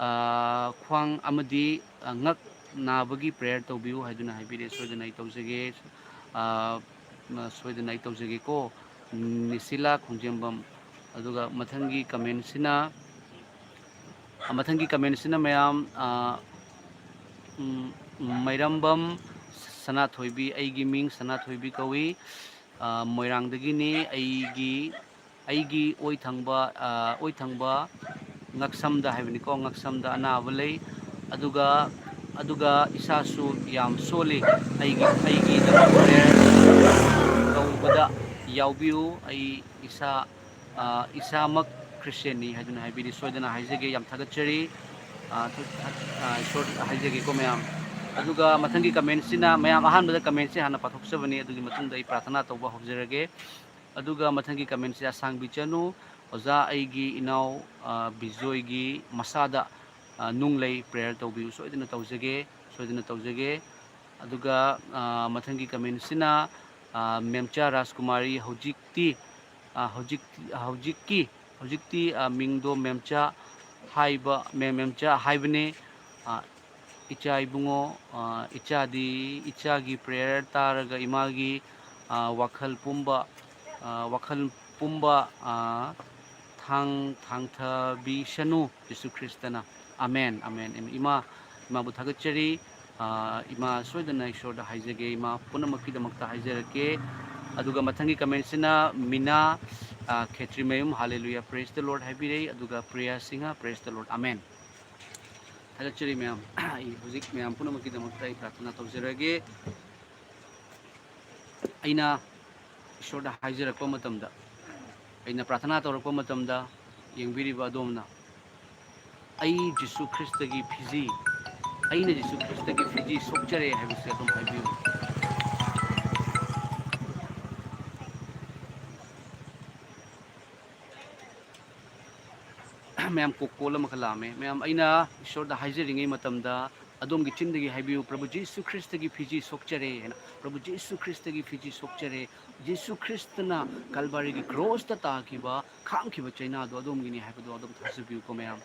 ꯑ, ꯈ꯭ꯋꯥꯡ ꯑꯃꯗꯤ, ꯑ, ꯉꯛ ꯅꯥꯕꯒꯤ prayer ꯇꯧꯕꯤꯌꯨ ꯍꯥꯏꯗꯨꯅ ꯍꯥꯏꯕꯤꯔꯦ꯫ ꯁꯣꯏꯗꯅ ꯑꯩ ꯇꯧꯖꯒꯦ꯫ ꯑ, ꯁꯣꯏꯗꯅ ꯑꯩ ꯇꯧꯖꯒꯦꯀꯣ꯫ ꯅꯤꯁꯤꯂꯥ ꯈꯣꯡꯖꯦꯝꯕꯝ꯫ ꯑꯗꯨꯒ ꯃꯊꯪꯒꯤ commentꯁꯤꯅ, ꯃꯊꯪꯒꯤ commentꯁꯤꯅ ꯃꯌꯥꯝ, ꯑ, ꯎꯝ, ꯃꯩꯔꯝꯕꯝ ꯁꯅꯥꯊꯣꯏꯕꯤ, ꯑꯩꯒꯤ ꯃꯤꯡ ꯁꯅꯥꯊꯣꯏꯕꯤ ꯀꯧꯏ꯫ ꯑ, ꯃꯣꯏꯔꯥꯡꯗꯒꯤꯅꯤ꯫ ꯑꯩꯒꯤ, ꯑꯩꯒꯤ ꯑꯣꯏ ꯊꯪꯕ, ꯑ, ꯑꯣꯏ ꯊꯪꯕ ꯉꯛꯁꯝꯗ ꯍꯥꯏꯕꯅꯤꯀꯣ, ꯉꯛꯁꯝꯗ ꯑꯅꯥꯕ ꯂꯩ꯫ ꯑꯗꯨꯒ, ꯑꯗꯨꯒ ꯏꯁꯥꯁꯨ ꯌꯥꯝ ꯁꯣꯜꯂꯤ꯫ ꯑꯩꯒꯤ, ꯑꯩꯒꯤꯗꯃꯛ prayer ꯇꯧꯕꯗ ꯌꯥꯎꯕꯤꯌꯨ꯫ ꯑꯩ ꯏꯁꯥ, ꯑ, ꯏꯁꯥꯃꯛ Christianꯅꯤ ꯍꯥꯏꯗꯨꯅ ꯍꯥꯏꯕꯤꯔꯤ꯫ ꯁꯣꯏꯗꯅ ꯍꯥꯏꯖꯒꯦ, ꯌꯥꯝ ꯊꯥꯒꯠꯆꯔꯤ꯫ ꯑ, ꯊ-, ꯑ, ꯏꯁꯣꯔ ꯍꯥꯏꯖꯒꯦꯀꯣ ꯃꯌꯥꯝ꯫ ꯑꯗꯨꯒ ꯃꯊꯪꯒꯤ commentꯁꯤꯅ, ꯃꯌꯥꯝ ꯑꯍꯥꯟꯕꯗ commentꯁꯦ ꯍꯥꯟꯅ ꯄꯥꯊꯣꯛꯆꯕꯅꯤ, ꯑꯗꯨꯒꯤ ꯃꯇꯨꯡꯗ ꯑꯩ ꯄ꯭ꯔꯥꯊꯅꯥ ꯇꯧꯕ ꯍꯧꯖꯔꯒꯦ꯫ ꯑꯗꯨꯒ ꯃꯊꯪꯒꯤ commentꯁꯦ ꯑꯁꯥꯡꯕꯤ ꯆꯅꯨ, "ꯑꯣꯖꯥ, ꯑꯩꯒꯤ ꯏꯅꯥꯎ, ꯑ, ꯕꯤꯖꯣꯏꯒꯤ ꯃꯁꯥꯗ, ꯑ, ꯅꯨꯡ ꯂꯩ, prayer ꯇꯧꯕꯤꯌꯨ, ꯁꯣꯏꯗꯅ ꯇꯧꯖꯒꯦ, ꯁꯣꯏꯗꯅ ꯇꯧꯖꯒꯦ"꯫ ꯑꯗꯨꯒ, ꯑ, ꯃꯊꯪꯒꯤ commentꯁꯤꯅ, ꯑ, ꯃꯦꯝꯆꯥ ꯔꯥꯖꯀꯨꯃꯥꯔꯤ, ꯍꯧꯖꯤꯛꯇꯤ, ꯑ, ꯍꯧꯖꯤꯛ-, ꯍꯧꯖꯤꯛꯀꯤ, ꯍꯧꯖꯤꯛꯇꯤ, ꯑ, ꯃꯤꯡꯗꯣ ꯃꯦꯝꯆꯥ ꯍꯥꯏꯕ, ꯃꯦꯝ-, ꯃꯦꯝꯆꯥ ꯍꯥꯏꯕꯅꯦ꯫ ꯑ, "ꯏꯆꯥ ꯏꯕꯨꯡꯉꯣ, ꯑ, ꯏꯆꯥꯗꯤ, ꯏꯆꯥꯒꯤ prayer ꯇꯥꯔꯒ ꯏꯃꯥꯒꯤ, ꯑ, ꯋꯥꯈꯜ ꯄꯨꯝꯕ, ꯑ, ꯋꯥꯈꯜ ꯄꯨꯝꯕ, ꯑ, ꯊꯥꯡ-, ꯊꯥꯡꯊꯕꯤꯁꯅꯨ ꯖꯤꯁꯨ ꯈ꯭ꯔꯤꯁꯇꯅ꯫ Amen, amen, amen. ꯏꯃꯥ, ꯏꯃꯥꯕꯨ ꯊꯥꯒꯠꯆꯔꯤ꯫ ꯑ, ꯏꯃꯥ ꯁꯣꯏꯗꯅ ꯏꯁꯣꯔꯗ ꯍꯥꯏꯖꯒꯦ, ꯏꯃꯥ ꯄꯨꯝꯅꯃꯛꯀꯤꯗꯃꯛꯇ ꯍꯥꯏꯖꯔꯛꯀꯦ꯫ ꯑꯗꯨꯒ ꯃꯊꯪꯒꯤ comment-ꯁꯤꯅ ꯃꯤꯅꯥ, ꯑ, ꯈꯦꯇ꯭ꯔꯤꯃꯌꯨꯝ, "Hallelujah, praise the Lord" ꯍꯥꯏꯕꯤꯔꯦ꯫ ꯑꯗꯨꯒ Priya Singh, "Praise the Lord, amen". ꯊꯥꯒꯠꯆꯔꯤ ꯃꯌꯥꯝ꯫ ꯑꯩ ꯍꯧꯖꯤꯛ ꯃꯌꯥꯝ ꯄꯨꯝꯅꯃꯛꯀꯤꯗꯃꯛꯇ ꯑꯩ ꯄ꯭ꯔꯥꯊꯅꯥ ꯇꯧꯖꯔꯒꯦ꯫ ꯑꯩꯅ ꯏꯁꯣꯔꯗ ꯍꯥꯏꯖꯔꯛꯄ ꯃꯇꯝꯗ, ꯑꯩꯅ ꯄ꯭ꯔꯥꯊꯅꯥ ꯇꯧꯔꯛꯄ ꯃꯇꯝꯗ, ꯌꯦꯡꯕꯤꯔꯤꯕ ꯑꯗꯣꯝꯅ, "ꯑꯩ ꯖꯤꯁꯨ ꯈ꯭ꯔꯤꯁꯇꯒꯤ ꯐꯤꯖꯤ, ꯑꯩꯅ ꯖꯤꯁꯨ ꯈ꯭ꯔꯤꯁꯇꯒꯤ ꯐꯤꯖꯤ ꯁꯣꯛꯆꯔꯦ" ꯍꯥꯏꯕꯁꯦ ꯑꯗꯨꯝ ꯍꯥꯏꯕꯤꯌꯨ꯫ ꯃꯌꯥꯝ, ꯀꯣ-, call ꯑꯃꯈꯛ ꯂꯥꯛꯑꯝꯃꯦ꯫ ꯃꯌꯥꯝ, ꯑꯩꯅ ꯏꯁꯣꯔꯗ ꯍꯥꯏꯖꯔꯤꯉꯩ ꯃꯇꯝꯗ, ꯑꯗꯣꯝꯒꯤ ꯆꯤꯟꯗꯒꯤ ꯍꯥꯏꯕꯤꯌꯨ, "ꯄ꯭ꯔꯚꯨ ꯖꯤꯁꯨ ꯈ꯭ꯔꯤꯁꯇꯒꯤ ꯐꯤꯖꯤ ꯁꯣꯛꯆꯔꯦ" ꯍꯥꯏꯅ꯫ "ꯄ꯭ꯔꯚꯨ ꯖꯤꯁꯨ ꯈ꯭ꯔꯤꯁꯇꯒꯤ ꯐꯤꯖꯤ ꯁꯣꯛꯆꯔꯦ꯫ ꯖꯤꯁꯨ ꯈ꯭ꯔꯤꯁꯇꯅ ꯀꯜꯚꯥꯔꯤꯒꯤ cross-ꯇ ꯇꯥꯈꯤꯕ, ꯈꯥꯡꯈꯤꯕ ꯆꯩꯅꯥꯗꯣ ꯑꯗꯣꯝꯒꯤꯅꯤ" ꯍꯥꯏꯕꯗꯣ ꯑꯗꯨꯝ ꯊꯥꯖꯕꯤꯌꯨꯀꯣ ꯃꯌꯥꯝ꯫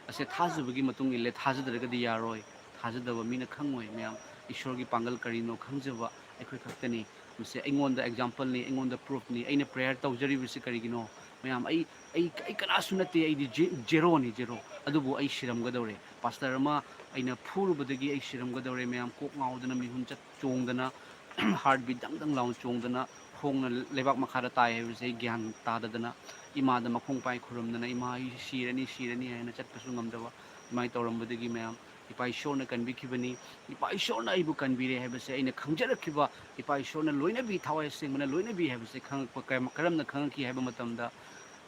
ꯑꯁꯦ ꯊꯥꯖꯕꯒꯤ ꯃꯇꯨꯡ ꯏꯜꯂꯦ, ꯊꯥꯖꯗ꯭ꯔꯒꯗꯤ ꯌꯥꯔꯣꯏ꯫ ꯊꯥꯖꯗꯕ ꯃꯤꯅ ꯈꯪꯉꯣꯏ ꯃꯌꯥꯝ꯫ ꯏꯁꯣꯔꯒꯤ ꯄꯥꯡꯒꯜ ꯀꯔꯤꯅꯣ ꯈꯪꯖꯕ ꯑꯩꯈꯣꯏ ꯈꯛꯇꯅꯤ꯫ ꯃꯁꯤ ꯑꯩꯉꯣꯟꯗ example-ꯅꯤ, ꯑꯩꯉꯣꯟꯗ proof-ꯅꯤ꯫ ꯑꯩꯅ prayer ꯇꯧꯖꯔꯤꯕꯁꯤ ꯀꯔꯤꯒꯤꯅꯣ? ꯃꯌꯥꯝ, ꯑꯩ, ꯑꯩ, ꯑꯩ ꯀꯅꯥꯁꯨ ꯅꯠꯇꯦ, ꯑꯩꯗꯤ ꯖꯦ-, zero-ꯅꯤ, zero꯫ ꯑꯗꯨꯕꯨ ꯑꯩ ꯁꯤꯔꯝꯒꯗꯧꯔꯦ꯫ Pastor ꯑꯃ ꯑꯩꯅ ꯐꯨꯔꯨꯕꯗꯒꯤ ꯑꯩ ꯁꯤꯔꯝꯒꯗꯧꯔꯦ꯫ ꯃꯌꯥꯝ, ꯀꯣꯛ ꯉꯥꯎꯗꯅ, ꯃꯤꯍꯨꯟ ꯆꯠ ꯆꯣꯡꯗꯅ, heart beat ꯗꯪ ꯗꯪ ꯂꯥꯎꯅ ꯆꯣꯡꯗꯅ, ꯈꯣꯡꯅ ꯂꯩꯕꯥꯛ ꯃꯈꯥꯗ ꯇꯥꯏ ꯍꯥꯏꯕꯁꯦ ꯑꯩ ꯒ꯭ꯌꯥꯟ ꯇꯥꯗꯗꯅ, ꯏꯃꯥꯗ ꯃꯈꯣꯡ ꯄꯥꯏ ꯈꯨꯔꯨꯝꯗꯅ, "ꯏꯃꯥ, ꯑꯩ ꯁꯤꯔꯅꯤ, ꯁꯤꯔꯅꯤ" ꯍꯥꯏꯅ ꯆꯠꯄꯁꯨ ꯉꯝꯗꯕ, ꯑꯗꯨꯃꯥꯏꯅ ꯇꯧꯔꯝꯕꯗꯒꯤ ꯃꯌꯥꯝ, ꯏꯄꯥ ꯏꯁꯣꯔꯅ ꯀꯟꯕꯤꯈꯤꯕꯅꯤ꯫ ꯏꯄꯥ ꯏꯁꯣꯔꯅ ꯑꯩꯕꯨ ꯀꯟꯕꯤꯔꯦ ꯍꯥꯏꯕꯁꯦ ꯑꯩꯅ ꯈꯪꯖꯔꯛꯈꯤꯕ, ꯏꯄꯥ ꯏꯁꯣꯔꯅ ꯂꯣꯏꯅꯕꯤ, ꯊꯋꯥꯏ ꯑꯁꯦꯡꯕꯅ ꯂꯣꯏꯅꯕꯤ ꯍꯥꯏꯕꯁꯦ ꯈꯪꯉꯛꯄ, ꯀꯔꯝ-, ꯀꯔꯝꯅ ꯈꯪꯉꯛꯈꯤ ꯍꯥꯏꯕ ꯃꯇꯝꯗ,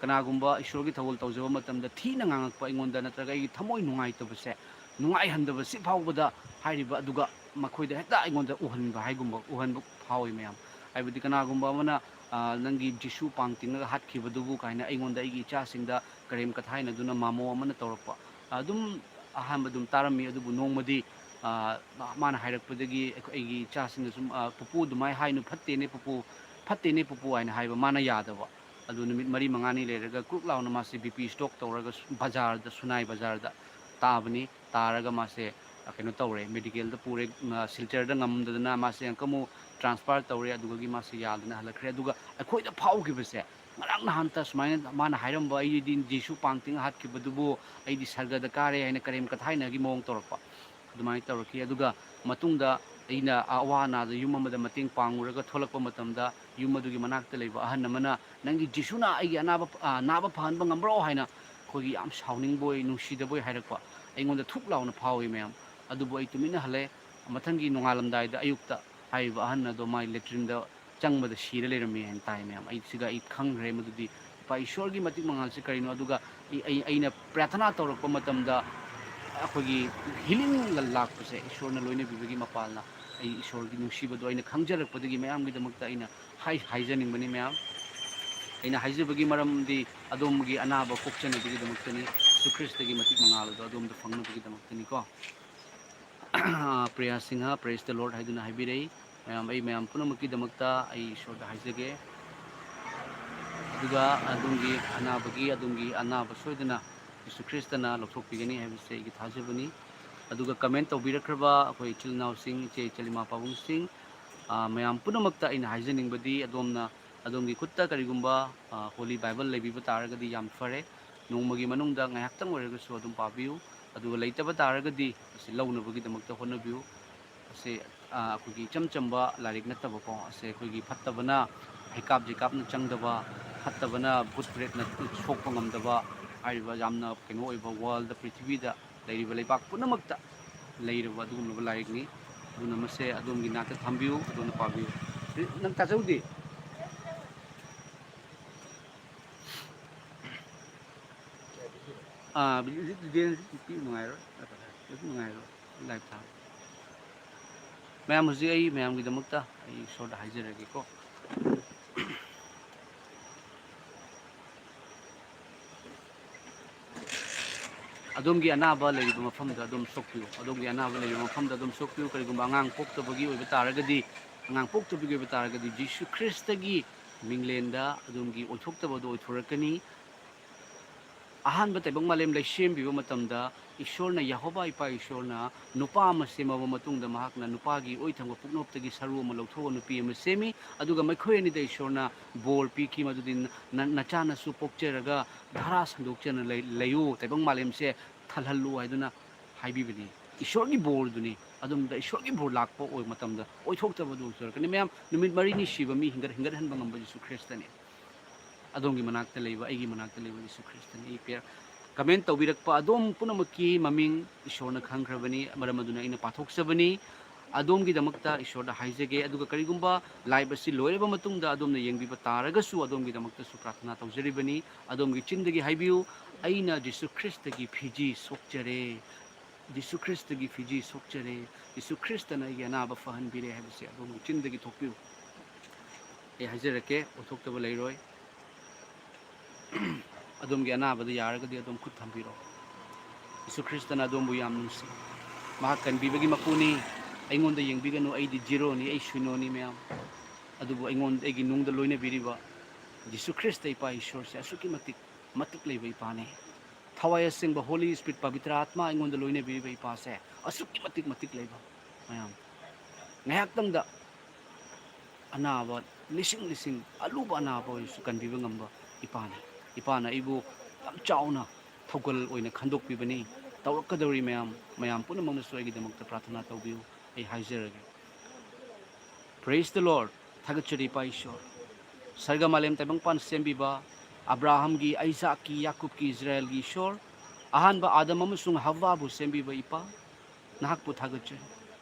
ꯀꯅꯥꯒꯨꯝꯕ ꯏꯁꯣꯔꯒꯤ ꯊꯧꯒꯜ ꯇꯧꯖꯕ ꯃꯇꯝꯗ ꯊꯤꯅ ꯉꯥꯡꯉꯛꯄ ꯑꯩꯉꯣꯟꯗ, ꯅꯠꯇ꯭ꯔꯒ ꯑꯩꯒꯤ ꯊꯃꯣꯏ ꯅꯨꯡꯉꯥꯏꯇꯕꯁꯦ, ꯅꯨꯡꯉꯥꯏꯍꯟꯗꯕ ꯁꯤ ꯐꯥꯎꯕꯗ ꯍꯥꯏꯔꯤꯕ ꯑꯗꯨꯒ ꯃꯈꯣꯏꯗ ꯍꯦꯛꯇ ꯑꯩꯉꯣꯟꯗ ꯎꯍꯟꯕ ꯍꯥꯏꯒꯨꯝꯕ, ꯎꯍꯟꯕ ꯐꯥꯎꯏ ꯃꯌꯥꯝ꯫ ꯍꯥꯏꯕꯗꯤ ꯀꯅꯥꯒꯨꯝꯕ ꯑꯃꯅ, ꯑ, "ꯅꯪꯒꯤ ꯖꯤꯁꯨ ꯄꯥꯡ ꯇꯤꯡꯉꯒ ꯍꯥꯠꯈꯤꯕꯗꯨꯕꯨ" ꯀꯥꯏꯅ ꯑꯩꯉꯣꯟꯗ ꯑꯩꯒꯤ ꯏꯆꯥꯁꯤꯡꯗ ꯀꯔꯦꯝ ꯀꯊꯥꯏꯅꯗꯨꯅ ꯃꯥꯃꯣ ꯑꯃꯅ ꯇꯧꯔꯛꯄ꯫ ꯑꯗꯨꯝ ꯑꯍꯥꯟꯕ ꯑꯗꯨꯝ ꯇꯥꯔꯝꯃꯤ, ꯑꯗꯨꯕꯨ ꯅꯣꯡꯃꯗꯤ, ꯑ, ꯃꯥꯅ ꯍꯥꯏꯔꯛꯄꯗꯒꯤ ꯑꯩꯈꯣꯏ, ꯑꯩꯒꯤ ꯏꯆꯥꯁꯤꯡꯅ ꯁꯨꯝ, ꯑ, "ꯄꯨꯄꯨ ꯑꯗꯨꯃꯥꯏꯅ ꯍꯥꯏꯅꯨ, ꯐꯠꯇꯦꯅꯦ ꯄꯨꯄꯨ, ꯐꯠꯇꯦꯅꯦ ꯄꯨꯄꯨ" ꯍꯥꯏꯅ ꯍꯥꯏꯕ, ꯃꯥꯅ ꯌꯥꯗꯕ꯫ ꯑꯗꯨ ꯅꯨꯃꯤꯠ ꯃꯔꯤ ꯃꯉꯥꯅꯤ ꯂꯩꯔꯒ ꯀ꯭ꯔꯨꯛ ꯂꯥꯎꯅ ꯃꯥꯁꯦ BP stroke ꯇꯧꯔꯒ ꯁ-, ꯕꯖꯥꯔꯗ, ꯁꯨꯅꯥꯏ ꯕꯖꯥꯔꯗ ꯇꯥꯕꯅꯤ꯫ ꯇꯥꯔꯒ ꯃꯥꯁꯦ, ꯑ, ꯀꯩꯅꯣ ꯇꯧꯔꯦ, medical-ꯗ ꯄꯨꯔꯦ, ꯑ, ꯁꯤꯜꯆꯔꯗ ꯉꯝꯗꯗꯅ ꯃꯥꯁꯦ ꯑꯃꯨꯛꯀ ꯑꯃꯨꯛ transfer ꯇꯧꯔꯦ, ꯑꯗꯨꯗꯒꯤ ꯃꯥꯁꯦ ꯌꯥꯗꯅ ꯍꯜꯂꯛꯈ꯭ꯔꯦ꯫ ꯑꯗꯨꯒ ꯑꯩꯈꯣꯏꯗ ꯐꯥꯎꯈꯤꯕꯁꯦ, ꯉꯔꯥꯡ ꯅꯍꯥꯟꯇ ꯁꯨꯃꯥꯏꯅ ꯃꯥꯅ ꯍꯥꯏꯔꯝꯕ, "ꯑꯩꯗꯤ ꯖꯤꯁꯨ ꯄꯥꯡ ꯇꯤꯡ ꯍꯥꯠꯈꯤꯕꯗꯨꯕꯨ ꯑꯩꯗꯤ ꯁꯔꯒꯗ ꯀꯥꯔꯦ" ꯍꯥꯏꯅ ꯀꯔꯦꯝ ꯀꯊꯥꯏꯅꯒꯤ ꯃꯑꯣꯡ ꯇꯧꯔꯛꯄ꯫ ꯑꯗꯨꯃꯥꯏꯅ ꯇꯧꯔꯛꯈꯤ꯫ ꯑꯗꯨꯒ ꯃꯇꯨꯡꯗ ꯑꯩꯅ ꯑꯋꯥ ꯑꯅꯥꯗ ꯌꯨꯝ ꯑꯃꯗ ꯃꯇꯦꯡ ꯄꯥꯡꯉꯨꯔꯒ ꯊꯣꯛꯂꯛꯄ ꯃꯇꯝꯗ, ꯌꯨꯝ ꯑꯗꯨꯒꯤ ꯃꯅꯥꯛꯇ ꯂꯩꯕ ꯑꯍꯟ ꯑꯃꯅ, "ꯅꯪꯒꯤ ꯖꯤꯁꯨꯅ ꯑꯩꯒꯤ ꯑꯅꯥꯕ, ꯑ, ꯅꯥꯕ ꯐꯍꯟꯕ ꯉꯝꯕ꯭ꯔꯣ?" ꯍꯥꯏꯅ ꯑꯩꯈꯣꯏꯒꯤ ꯌꯥꯝ ꯁꯥꯎꯅꯤꯡꯕꯣꯏ, ꯅꯨꯡꯁꯤꯗꯕꯣꯏ ꯍꯥꯏꯔꯛꯄ꯫ ꯑꯩꯉꯣꯟꯗ ꯊꯨꯛ ꯂꯥꯎꯅ ꯐꯥꯎꯏ, ꯃꯌꯥꯝ꯫ ꯑꯗꯨꯕꯨ ꯑꯩ ꯇꯨꯃꯤꯟꯅ ꯍꯜꯂꯦ꯫ ꯃꯊꯪꯒꯤ ꯅꯣꯡꯉꯥꯜꯂꯝꯗꯥꯏꯗ ꯑꯌꯨꯛꯇ ꯍꯥꯏꯔꯤꯕ ꯑꯍꯟ ꯑꯗꯣ ꯃꯥꯏ ꯂꯦꯇ꯭ꯔꯤꯟꯗ ꯆꯪꯕꯗ ꯁꯤꯔ ꯂꯩꯔꯝꯃꯤ ꯍꯥꯏꯅ ꯇꯥꯏ, ꯃꯌꯥꯝ꯫ ꯑꯩ ꯁꯤꯗ ꯑꯩ ꯈꯪꯈ꯭ꯔꯦ ꯃꯗꯨꯗꯤ, ꯏꯄꯥ ꯏꯁꯣꯔꯒꯤ ꯃꯇꯤꯛ ꯃꯉꯥꯜꯁꯦ ꯀꯔꯤꯅꯣ꯫ ꯑꯗꯨꯒ ꯑꯩ, ꯑꯩ, ꯑꯩꯅ ꯄ꯭ꯔꯥꯊꯅꯥ ꯇꯧꯔꯛꯄ ꯃꯇꯝꯗ ꯑꯩꯈꯣꯏꯒꯤ healing ꯂꯥꯛꯄꯁꯦ ꯏꯁꯣꯔꯅ ꯂꯣꯏꯅꯕꯤꯕꯒꯤ ꯃꯄꯥꯜꯅ ꯑꯩ ꯏꯁꯣꯔꯒꯤ ꯅꯨꯡꯁꯤꯕꯗꯣ ꯑꯩꯅ ꯈꯪꯖꯔꯛꯄꯗꯒꯤ ꯃꯌꯥꯝꯒꯤꯗꯃꯛꯇ ꯑꯩꯅ ꯍꯥꯏ-, ꯍꯥꯏꯖꯅꯤꯡꯕꯅꯤ, ꯃꯌꯥꯝ꯫ ꯑꯩꯅ ꯍꯥꯏꯖꯕꯒꯤ ꯃꯔꯝꯗꯤ ꯑꯗꯣꯝꯒꯤ ꯑꯅꯥꯕ ꯀꯣꯛꯆꯅꯕꯒꯤꯗꯃꯛꯇꯅꯤ, ꯖꯤꯁꯨ ꯈ꯭ꯔꯤꯁꯇꯒꯤ ꯃꯇꯤꯛ ꯃꯉꯥꯜ ꯑꯗꯣ ꯑꯗꯣꯝꯗ ꯐꯪꯅꯕꯒꯤꯗꯃꯛꯇꯅꯤꯀꯣ꯫ Priya Singh, "Praise the Lord" ꯍꯥꯏꯗꯨꯅ ꯍꯥꯏꯕꯤꯔꯛꯏ꯫ ꯃꯌꯥꯝ, ꯑꯩ ꯃꯌꯥꯝ ꯄꯨꯝꯅꯃꯛꯀꯤꯗꯃꯛꯇ ꯑꯩ ꯏꯁꯣꯔꯗ ꯍꯥꯏꯖꯒꯦ꯫ ꯑꯗꯨꯒ ꯑꯗꯣꯝꯒꯤ ꯑꯅꯥꯕꯒꯤ, ꯑꯗꯣꯝꯒꯤ ꯑꯅꯥꯕ ꯁꯣꯏꯗꯅ ꯖꯤꯁꯨ ꯈ꯭ꯔꯤꯁꯇꯅ ꯂꯧꯊꯣꯛꯄꯤꯒꯅꯤ ꯍꯥꯏꯕꯁꯦ ꯑꯩꯒꯤ ꯊꯥꯖꯕꯅꯤ꯫ ꯑꯗꯨꯒ comment ꯇꯧꯕꯤꯔꯛꯈ꯭ꯔꯕ ꯑꯩꯈꯣꯏ ꯏꯆꯤꯜ ꯏꯅꯥꯎꯁꯤꯡ, ꯏꯆꯦ ꯏꯆꯜ ꯏꯃꯥ ꯄꯥꯕꯨꯡꯁꯤꯡ, ꯑ, ꯃꯌꯥꯝ ꯄꯨꯝꯅꯃꯛꯇ ꯑꯩꯅ ꯍꯥꯏꯖꯅꯤꯡꯕꯗꯤ, ꯑꯗꯣꯝꯅ ꯑꯗꯣꯝꯒꯤ ꯈꯨꯠꯇ ꯀꯔꯤꯒꯨꯝꯕ, ꯑ, Holy Bible ꯂꯩꯕꯤꯕ ꯇꯥꯔꯒꯗꯤ ꯌꯥꯝ ꯐꯔꯦ꯫ ꯅꯣꯡꯃꯒꯤ ꯃꯅꯨꯡꯗ ꯉꯥꯏꯍꯥꯛꯇꯪ ꯑꯣꯏꯔꯒꯁꯨ ꯑꯗꯨꯝ ꯄꯥꯕꯤꯌꯨ꯫ ꯑꯗꯨꯒ ꯂꯩꯇꯕ ꯇꯥꯔꯒꯗꯤ ꯃꯁꯤ ꯂꯧꯅꯕꯒꯤꯗꯃꯛꯇ ꯍꯣꯠꯅꯕꯤꯌꯨ꯫ ꯑꯁꯤ, ꯑ, ꯑꯩꯈꯣꯏꯒꯤ ꯏꯆꯝ ꯆꯝꯕ ꯂꯥꯏꯔꯤꯛ ꯅꯠꯇꯕꯀꯣ, ꯑꯁꯦ ꯑꯩꯈꯣꯏꯒꯤ ꯐꯠꯇꯕꯅ ꯍꯩꯀꯥꯞ ꯖꯩꯀꯥꯞꯅ ꯆꯪꯗꯕ, ꯐꯠꯇꯕꯅ ꯚꯨꯠ ꯄ꯭ꯔꯦꯠꯅ ꯁꯣꯛꯄ ꯉꯝꯗꯕ, ꯍꯥꯏꯔꯤꯕ ꯌꯥꯝꯅ ꯀꯩꯅꯣ ꯑꯣꯏꯕ, world, ꯄ꯭ꯔꯤꯊꯤꯕꯤꯗ ꯂꯩꯔꯤꯕ ꯂꯩꯕꯥꯛ ꯄꯨꯝꯅꯃꯛꯇ ꯂꯩꯔꯕ ꯑꯗꯨꯒꯨꯝꯂꯕ ꯂꯥꯏꯔꯤꯛꯅꯤ꯫ ꯑꯗꯨꯅ ꯃꯁꯦ ꯑꯗꯣꯝꯒꯤ ꯅꯥꯛꯇ ꯊꯝꯕꯤꯌꯨ, ꯑꯗꯣꯝꯅ ꯄꯥꯕꯤꯌꯨ꯫ ꯅꯪ ꯇꯥꯖꯧꯗꯦ? ꯑꯥ, ꯍꯧꯖꯤꯛ ꯗꯤꯇꯦꯜꯁ ꯄꯤꯕ ꯅꯨꯡꯉꯥꯏꯔꯣꯏ꯫ ꯀꯩꯁꯨ ꯅꯨꯡꯉꯥꯏꯔꯣꯏ꯫ ꯂꯥꯏꯚ ꯊꯥꯕ꯫ ꯃꯌꯥꯝ, ꯍꯧꯖꯤꯛ ꯑꯩ ꯃꯌꯥꯝꯒꯤꯗꯃꯛꯇ ꯑꯩ ꯏꯁꯣꯔꯗ ꯍꯥꯏꯖꯔꯒꯦꯀꯣ꯫ ꯑꯗꯣꯝꯒꯤ ꯑꯅꯥꯕ ꯂꯩꯔꯤꯕ ꯃꯐꯝꯗ ꯑꯗꯨꯝ ꯁꯣꯛꯄꯤꯌꯨ꯫ ꯑꯗꯣꯝꯒꯤ ꯑꯅꯥꯕ ꯂꯩꯔꯤꯕ ꯃꯐꯝꯗ ꯑꯗꯨꯝ ꯁꯣꯛꯄꯤꯌꯨ꯫ ꯀꯔꯤꯒꯨꯝꯕ ꯑꯉꯥꯡ ꯄꯣꯛꯇꯕꯒꯤ ꯑꯣꯏꯕ ꯇꯥꯔꯒꯗꯤ, ꯑꯉꯥꯡ ꯄꯣꯛꯇꯕꯒꯤ ꯑꯣꯏꯕ ꯇꯥꯔꯒꯗꯤ, ꯖꯤꯁꯨ ꯈ꯭ꯔꯤꯁꯇꯒꯤ ꯃꯤꯡꯂꯦꯟꯗ ꯑꯗꯣꯝꯒꯤ ꯑꯣꯏꯊꯣꯛꯇꯕꯗꯣ ꯑꯣꯏꯊꯣꯔꯛꯀꯅꯤ꯫ ꯑꯍꯥꯟꯕ ꯇꯥꯏꯕꯪ ꯃꯥꯂꯦꯝ ꯂꯩꯁꯦꯝꯕꯤꯕ ꯃꯇꯝꯗ ꯏꯁꯣꯔꯅ, ꯌꯦꯍꯣꯕꯥ ꯏꯄꯥ ꯏꯁꯣꯔꯅ ꯅꯨꯄꯥ ꯑꯃ ꯁꯦꯝꯃꯕ ꯃꯇꯨꯡꯗ, ꯃꯍꯥꯛꯅ ꯅꯨꯄꯥꯒꯤ ꯑꯣꯏꯊꯪꯕ ꯄꯨꯛꯅꯣꯞꯇꯒꯤ ꯁꯔꯨ ꯑꯃ ꯂꯧꯊꯣꯛꯑꯒ ꯅꯨꯄꯤ ꯑꯃ ꯁꯦꯝꯃꯤ꯫ ꯑꯗꯨꯒ ꯃꯈꯣꯏ ꯑꯅꯤꯗ ꯏꯁꯣꯔꯅ ꯕꯣꯔ ꯄꯤꯈꯤ, ꯃꯗꯨꯗꯤ ꯅ-, ꯅ-, ꯅꯆꯥꯅꯁꯨ ꯄꯣꯛꯆꯔꯒ ꯙꯥꯔꯥ ꯁꯟꯗꯣꯛꯆꯅ ꯂꯩ-, ꯂꯩꯌꯨ, ꯇꯥꯏꯕꯪ ꯃꯥꯂꯦꯝꯁꯦ ꯊꯜꯍꯜꯂꯨ ꯍꯥꯏꯗꯨꯅ ꯍꯥꯏꯕꯤꯕꯅꯤ꯫ ꯏꯁꯣꯔꯒꯤ ꯕꯣꯔꯗꯨꯅꯤ꯫ ꯑꯗꯨꯝꯗ ꯏꯁꯣꯔꯒꯤ ꯕꯣꯔ ꯂꯥꯛꯄ ꯑꯣꯏꯕ ꯃꯇꯝꯗ ꯑꯣꯏꯊꯣꯛꯇꯕꯗꯨ ꯑꯣꯏꯔꯛꯀꯅꯤ꯫ ꯃꯌꯥꯝ, ꯅꯨꯃꯤꯠ ꯃꯔꯤꯅꯤ ꯁꯤꯕ ꯃꯤ ꯍꯤꯡꯒꯠ-, ꯍꯤꯡꯒꯠꯍꯟꯕ ꯉꯝꯕ ꯖꯤꯁꯨ ꯈ꯭ꯔꯤꯁꯇꯅꯤ꯫ ꯑꯗꯣꯝꯒꯤ ꯃꯅꯥꯛꯇ ꯂꯩꯕ, ꯑꯩꯒꯤ ꯃꯅꯥꯛꯇ ꯂꯩꯕ ꯖꯤꯁꯨ ꯈ꯭ꯔꯤꯁꯇꯅꯤ꯫ ꯑꯩ ꯄꯦ-, ꯀꯃꯦꯟ ꯇꯧꯕꯤꯔꯛꯄ ꯑꯗꯣꯝ ꯄꯨꯝꯅꯃꯛꯀꯤ ꯃꯃꯤꯡ ꯏꯁꯣꯔꯅ ꯈꯪꯈ꯭ꯔꯕꯅꯤ, ꯃꯔꯝ ꯑꯗꯨꯅ ꯑꯩꯅ ꯄꯥꯊꯣꯛꯆꯕꯅꯤ꯫ ꯑꯗꯣꯝꯒꯤꯗꯃꯛꯇ ꯏꯁꯣꯔꯗ ꯍꯥꯏꯖꯒꯦ꯫ ꯑꯗꯨꯒ ꯀꯔꯤꯒꯨꯝꯕ ꯂꯥꯏꯚ ꯑꯁꯤ ꯂꯣꯏꯔꯕ ꯃꯇꯨꯡꯗ ꯑꯗꯣꯝꯅ ꯌꯦꯡꯕꯤꯕ ꯇꯥꯔꯒꯁꯨ, ꯑꯗꯣꯝꯒꯤꯗꯃꯛꯇꯁꯨ ꯄ꯭ꯔꯥꯊꯅꯥ ꯇꯧꯖꯔꯤꯕꯅꯤ꯫ ꯑꯗꯣꯝꯒꯤ ꯆꯤꯟꯗꯒꯤ ꯍꯥꯏꯕꯤꯌꯨ, "ꯑꯩꯅ ꯖꯤꯁꯨ ꯈ꯭ꯔꯤꯁꯇꯒꯤ ꯐꯤꯖꯤ ꯁꯣꯛꯆꯔꯦ꯫ ꯖꯤꯁꯨ ꯈ꯭ꯔꯤꯁꯇꯒꯤ ꯐꯤꯖꯤ ꯁꯣꯛꯆꯔꯦ꯫ ꯖꯤꯁꯨ ꯈ꯭ꯔꯤꯁꯇꯅ ꯑꯩꯒꯤ ꯑꯅꯥꯕ ꯐꯍꯟꯕꯤꯔꯦ" ꯍꯥꯏꯕꯁꯦ ꯑꯗꯣꯝꯒꯤ ꯆꯤꯟꯗꯒꯤ ꯊꯣꯛꯄꯤꯌꯨ꯫ ꯑꯩ ꯍꯥꯏꯖꯔꯛꯀꯦ, ꯑꯣꯏꯊꯣꯛꯇꯕ ꯂꯩꯔꯣꯏ꯫ ꯑꯗꯣꯝꯒꯤ ꯑꯅꯥꯕꯗ ꯌꯥꯔꯒꯗꯤ ꯑꯗꯣꯝ ꯈꯨꯠ ꯊꯝꯕꯤꯔꯣ꯫ ꯖꯤꯁꯨ ꯈ꯭ꯔꯤꯁꯇꯅ ꯑꯗꯣꯝꯕꯨ ꯌꯥꯝ ꯅꯨꯡꯁꯤ꯫ ꯃꯍꯥꯛ ꯀꯟꯕꯤꯕꯒꯤ ꯃꯄꯨꯅꯤ꯫ "ꯑꯩꯉꯣꯟꯗ ꯌꯦꯡꯕꯤꯒꯅꯨ, ꯑꯩꯗꯤ ꯖꯤꯔꯣꯅꯤ, ꯑꯩ ꯁꯨꯏꯅꯣꯅꯤ" ꯃꯌꯥꯝ꯫ ꯑꯗꯨꯕꯨ ꯑꯩꯉꯣꯟꯗ, ꯑꯩꯒꯤ ꯅꯨꯡꯗ ꯂꯣꯏꯅꯕꯤꯔꯤꯕ ꯖꯤꯁꯨ ꯈ꯭ꯔꯤꯁꯇ ꯏꯄꯥ ꯏꯁꯣꯔꯁꯦ ꯑꯁꯨꯛꯀꯤ ꯃꯇꯤꯛ ꯃꯇꯤꯛ ꯂꯩꯕ ꯏꯄꯥꯅꯤ꯫ ꯊꯋꯥꯏ ꯑꯁꯦꯡꯕ Holy Spirit, ꯄꯕꯤꯇ꯭ꯔ ꯑꯥꯠꯃꯥ ꯑꯩꯉꯣꯟꯗ ꯂꯣꯏꯅꯕꯤꯔꯤꯕ ꯏꯄꯥꯁꯦ ꯑꯁꯨꯛꯀꯤ ꯃꯇꯤꯛ ꯃꯇꯤꯛ ꯂꯩꯕ ꯃꯌꯥꯝ꯫ ꯉꯥꯏꯍꯥꯛꯇꯪꯗ ꯑꯅꯥꯕ ꯂꯤꯁꯤꯡ ꯂꯤꯁꯤꯡ, ꯑꯂꯨꯕ ꯑꯅꯥꯕ ꯑꯣꯏꯔꯁꯨ ꯀꯟꯕꯤꯕ ꯉꯝꯕ ꯏꯄꯥꯅꯤ꯫ ꯏꯄꯥꯅ ꯑꯩꯕꯨ ꯌꯥꯝ ꯆꯥꯎꯅ ꯊꯧꯒꯜ ꯑꯣꯏꯅ ꯈꯟꯗꯣꯛꯄꯤꯕꯅꯤ꯫ ꯇꯧꯔꯛꯀꯗꯧꯔꯤ ꯃꯌꯥꯝ, ꯃꯌꯥꯝ ꯄꯨꯝꯅꯃꯛꯅꯁꯨ ꯑꯩꯒꯤꯗꯃꯛꯇ ꯄ꯭ꯔꯥꯊꯅꯥ ꯇꯧꯕꯤꯌꯨ꯫ ꯑꯩ ꯍꯥꯏꯖꯔꯒꯦ꯫ Praise the Lord. ꯊꯥꯒꯠꯆꯔꯤ ꯏꯄꯥ ꯏꯁꯣꯔ꯫ ꯁꯔꯒ ꯃꯥꯂꯦꯝ ꯇꯥꯏꯕꯪꯄꯥꯟ ꯁꯦꯝꯕꯤꯕ, ꯑꯕ꯭ꯔꯥꯍꯝꯒꯤ, ꯑꯩꯖꯥꯛꯀꯤ, ꯌꯥꯀꯨꯕꯀꯤ, ꯏꯖꯔꯥꯌꯦꯜꯒꯤ ꯏꯁꯣꯔ, ꯑꯍꯥꯟꯕ ꯑꯥꯗꯝ ꯑꯃꯁꯨꯡ ꯍవ్ꯋꯥꯕꯨ ꯁꯦꯝꯕꯤꯕ ꯏꯄꯥ, ꯅꯍꯥꯛꯄꯨ ꯊꯥꯒꯠꯆꯔꯤ꯫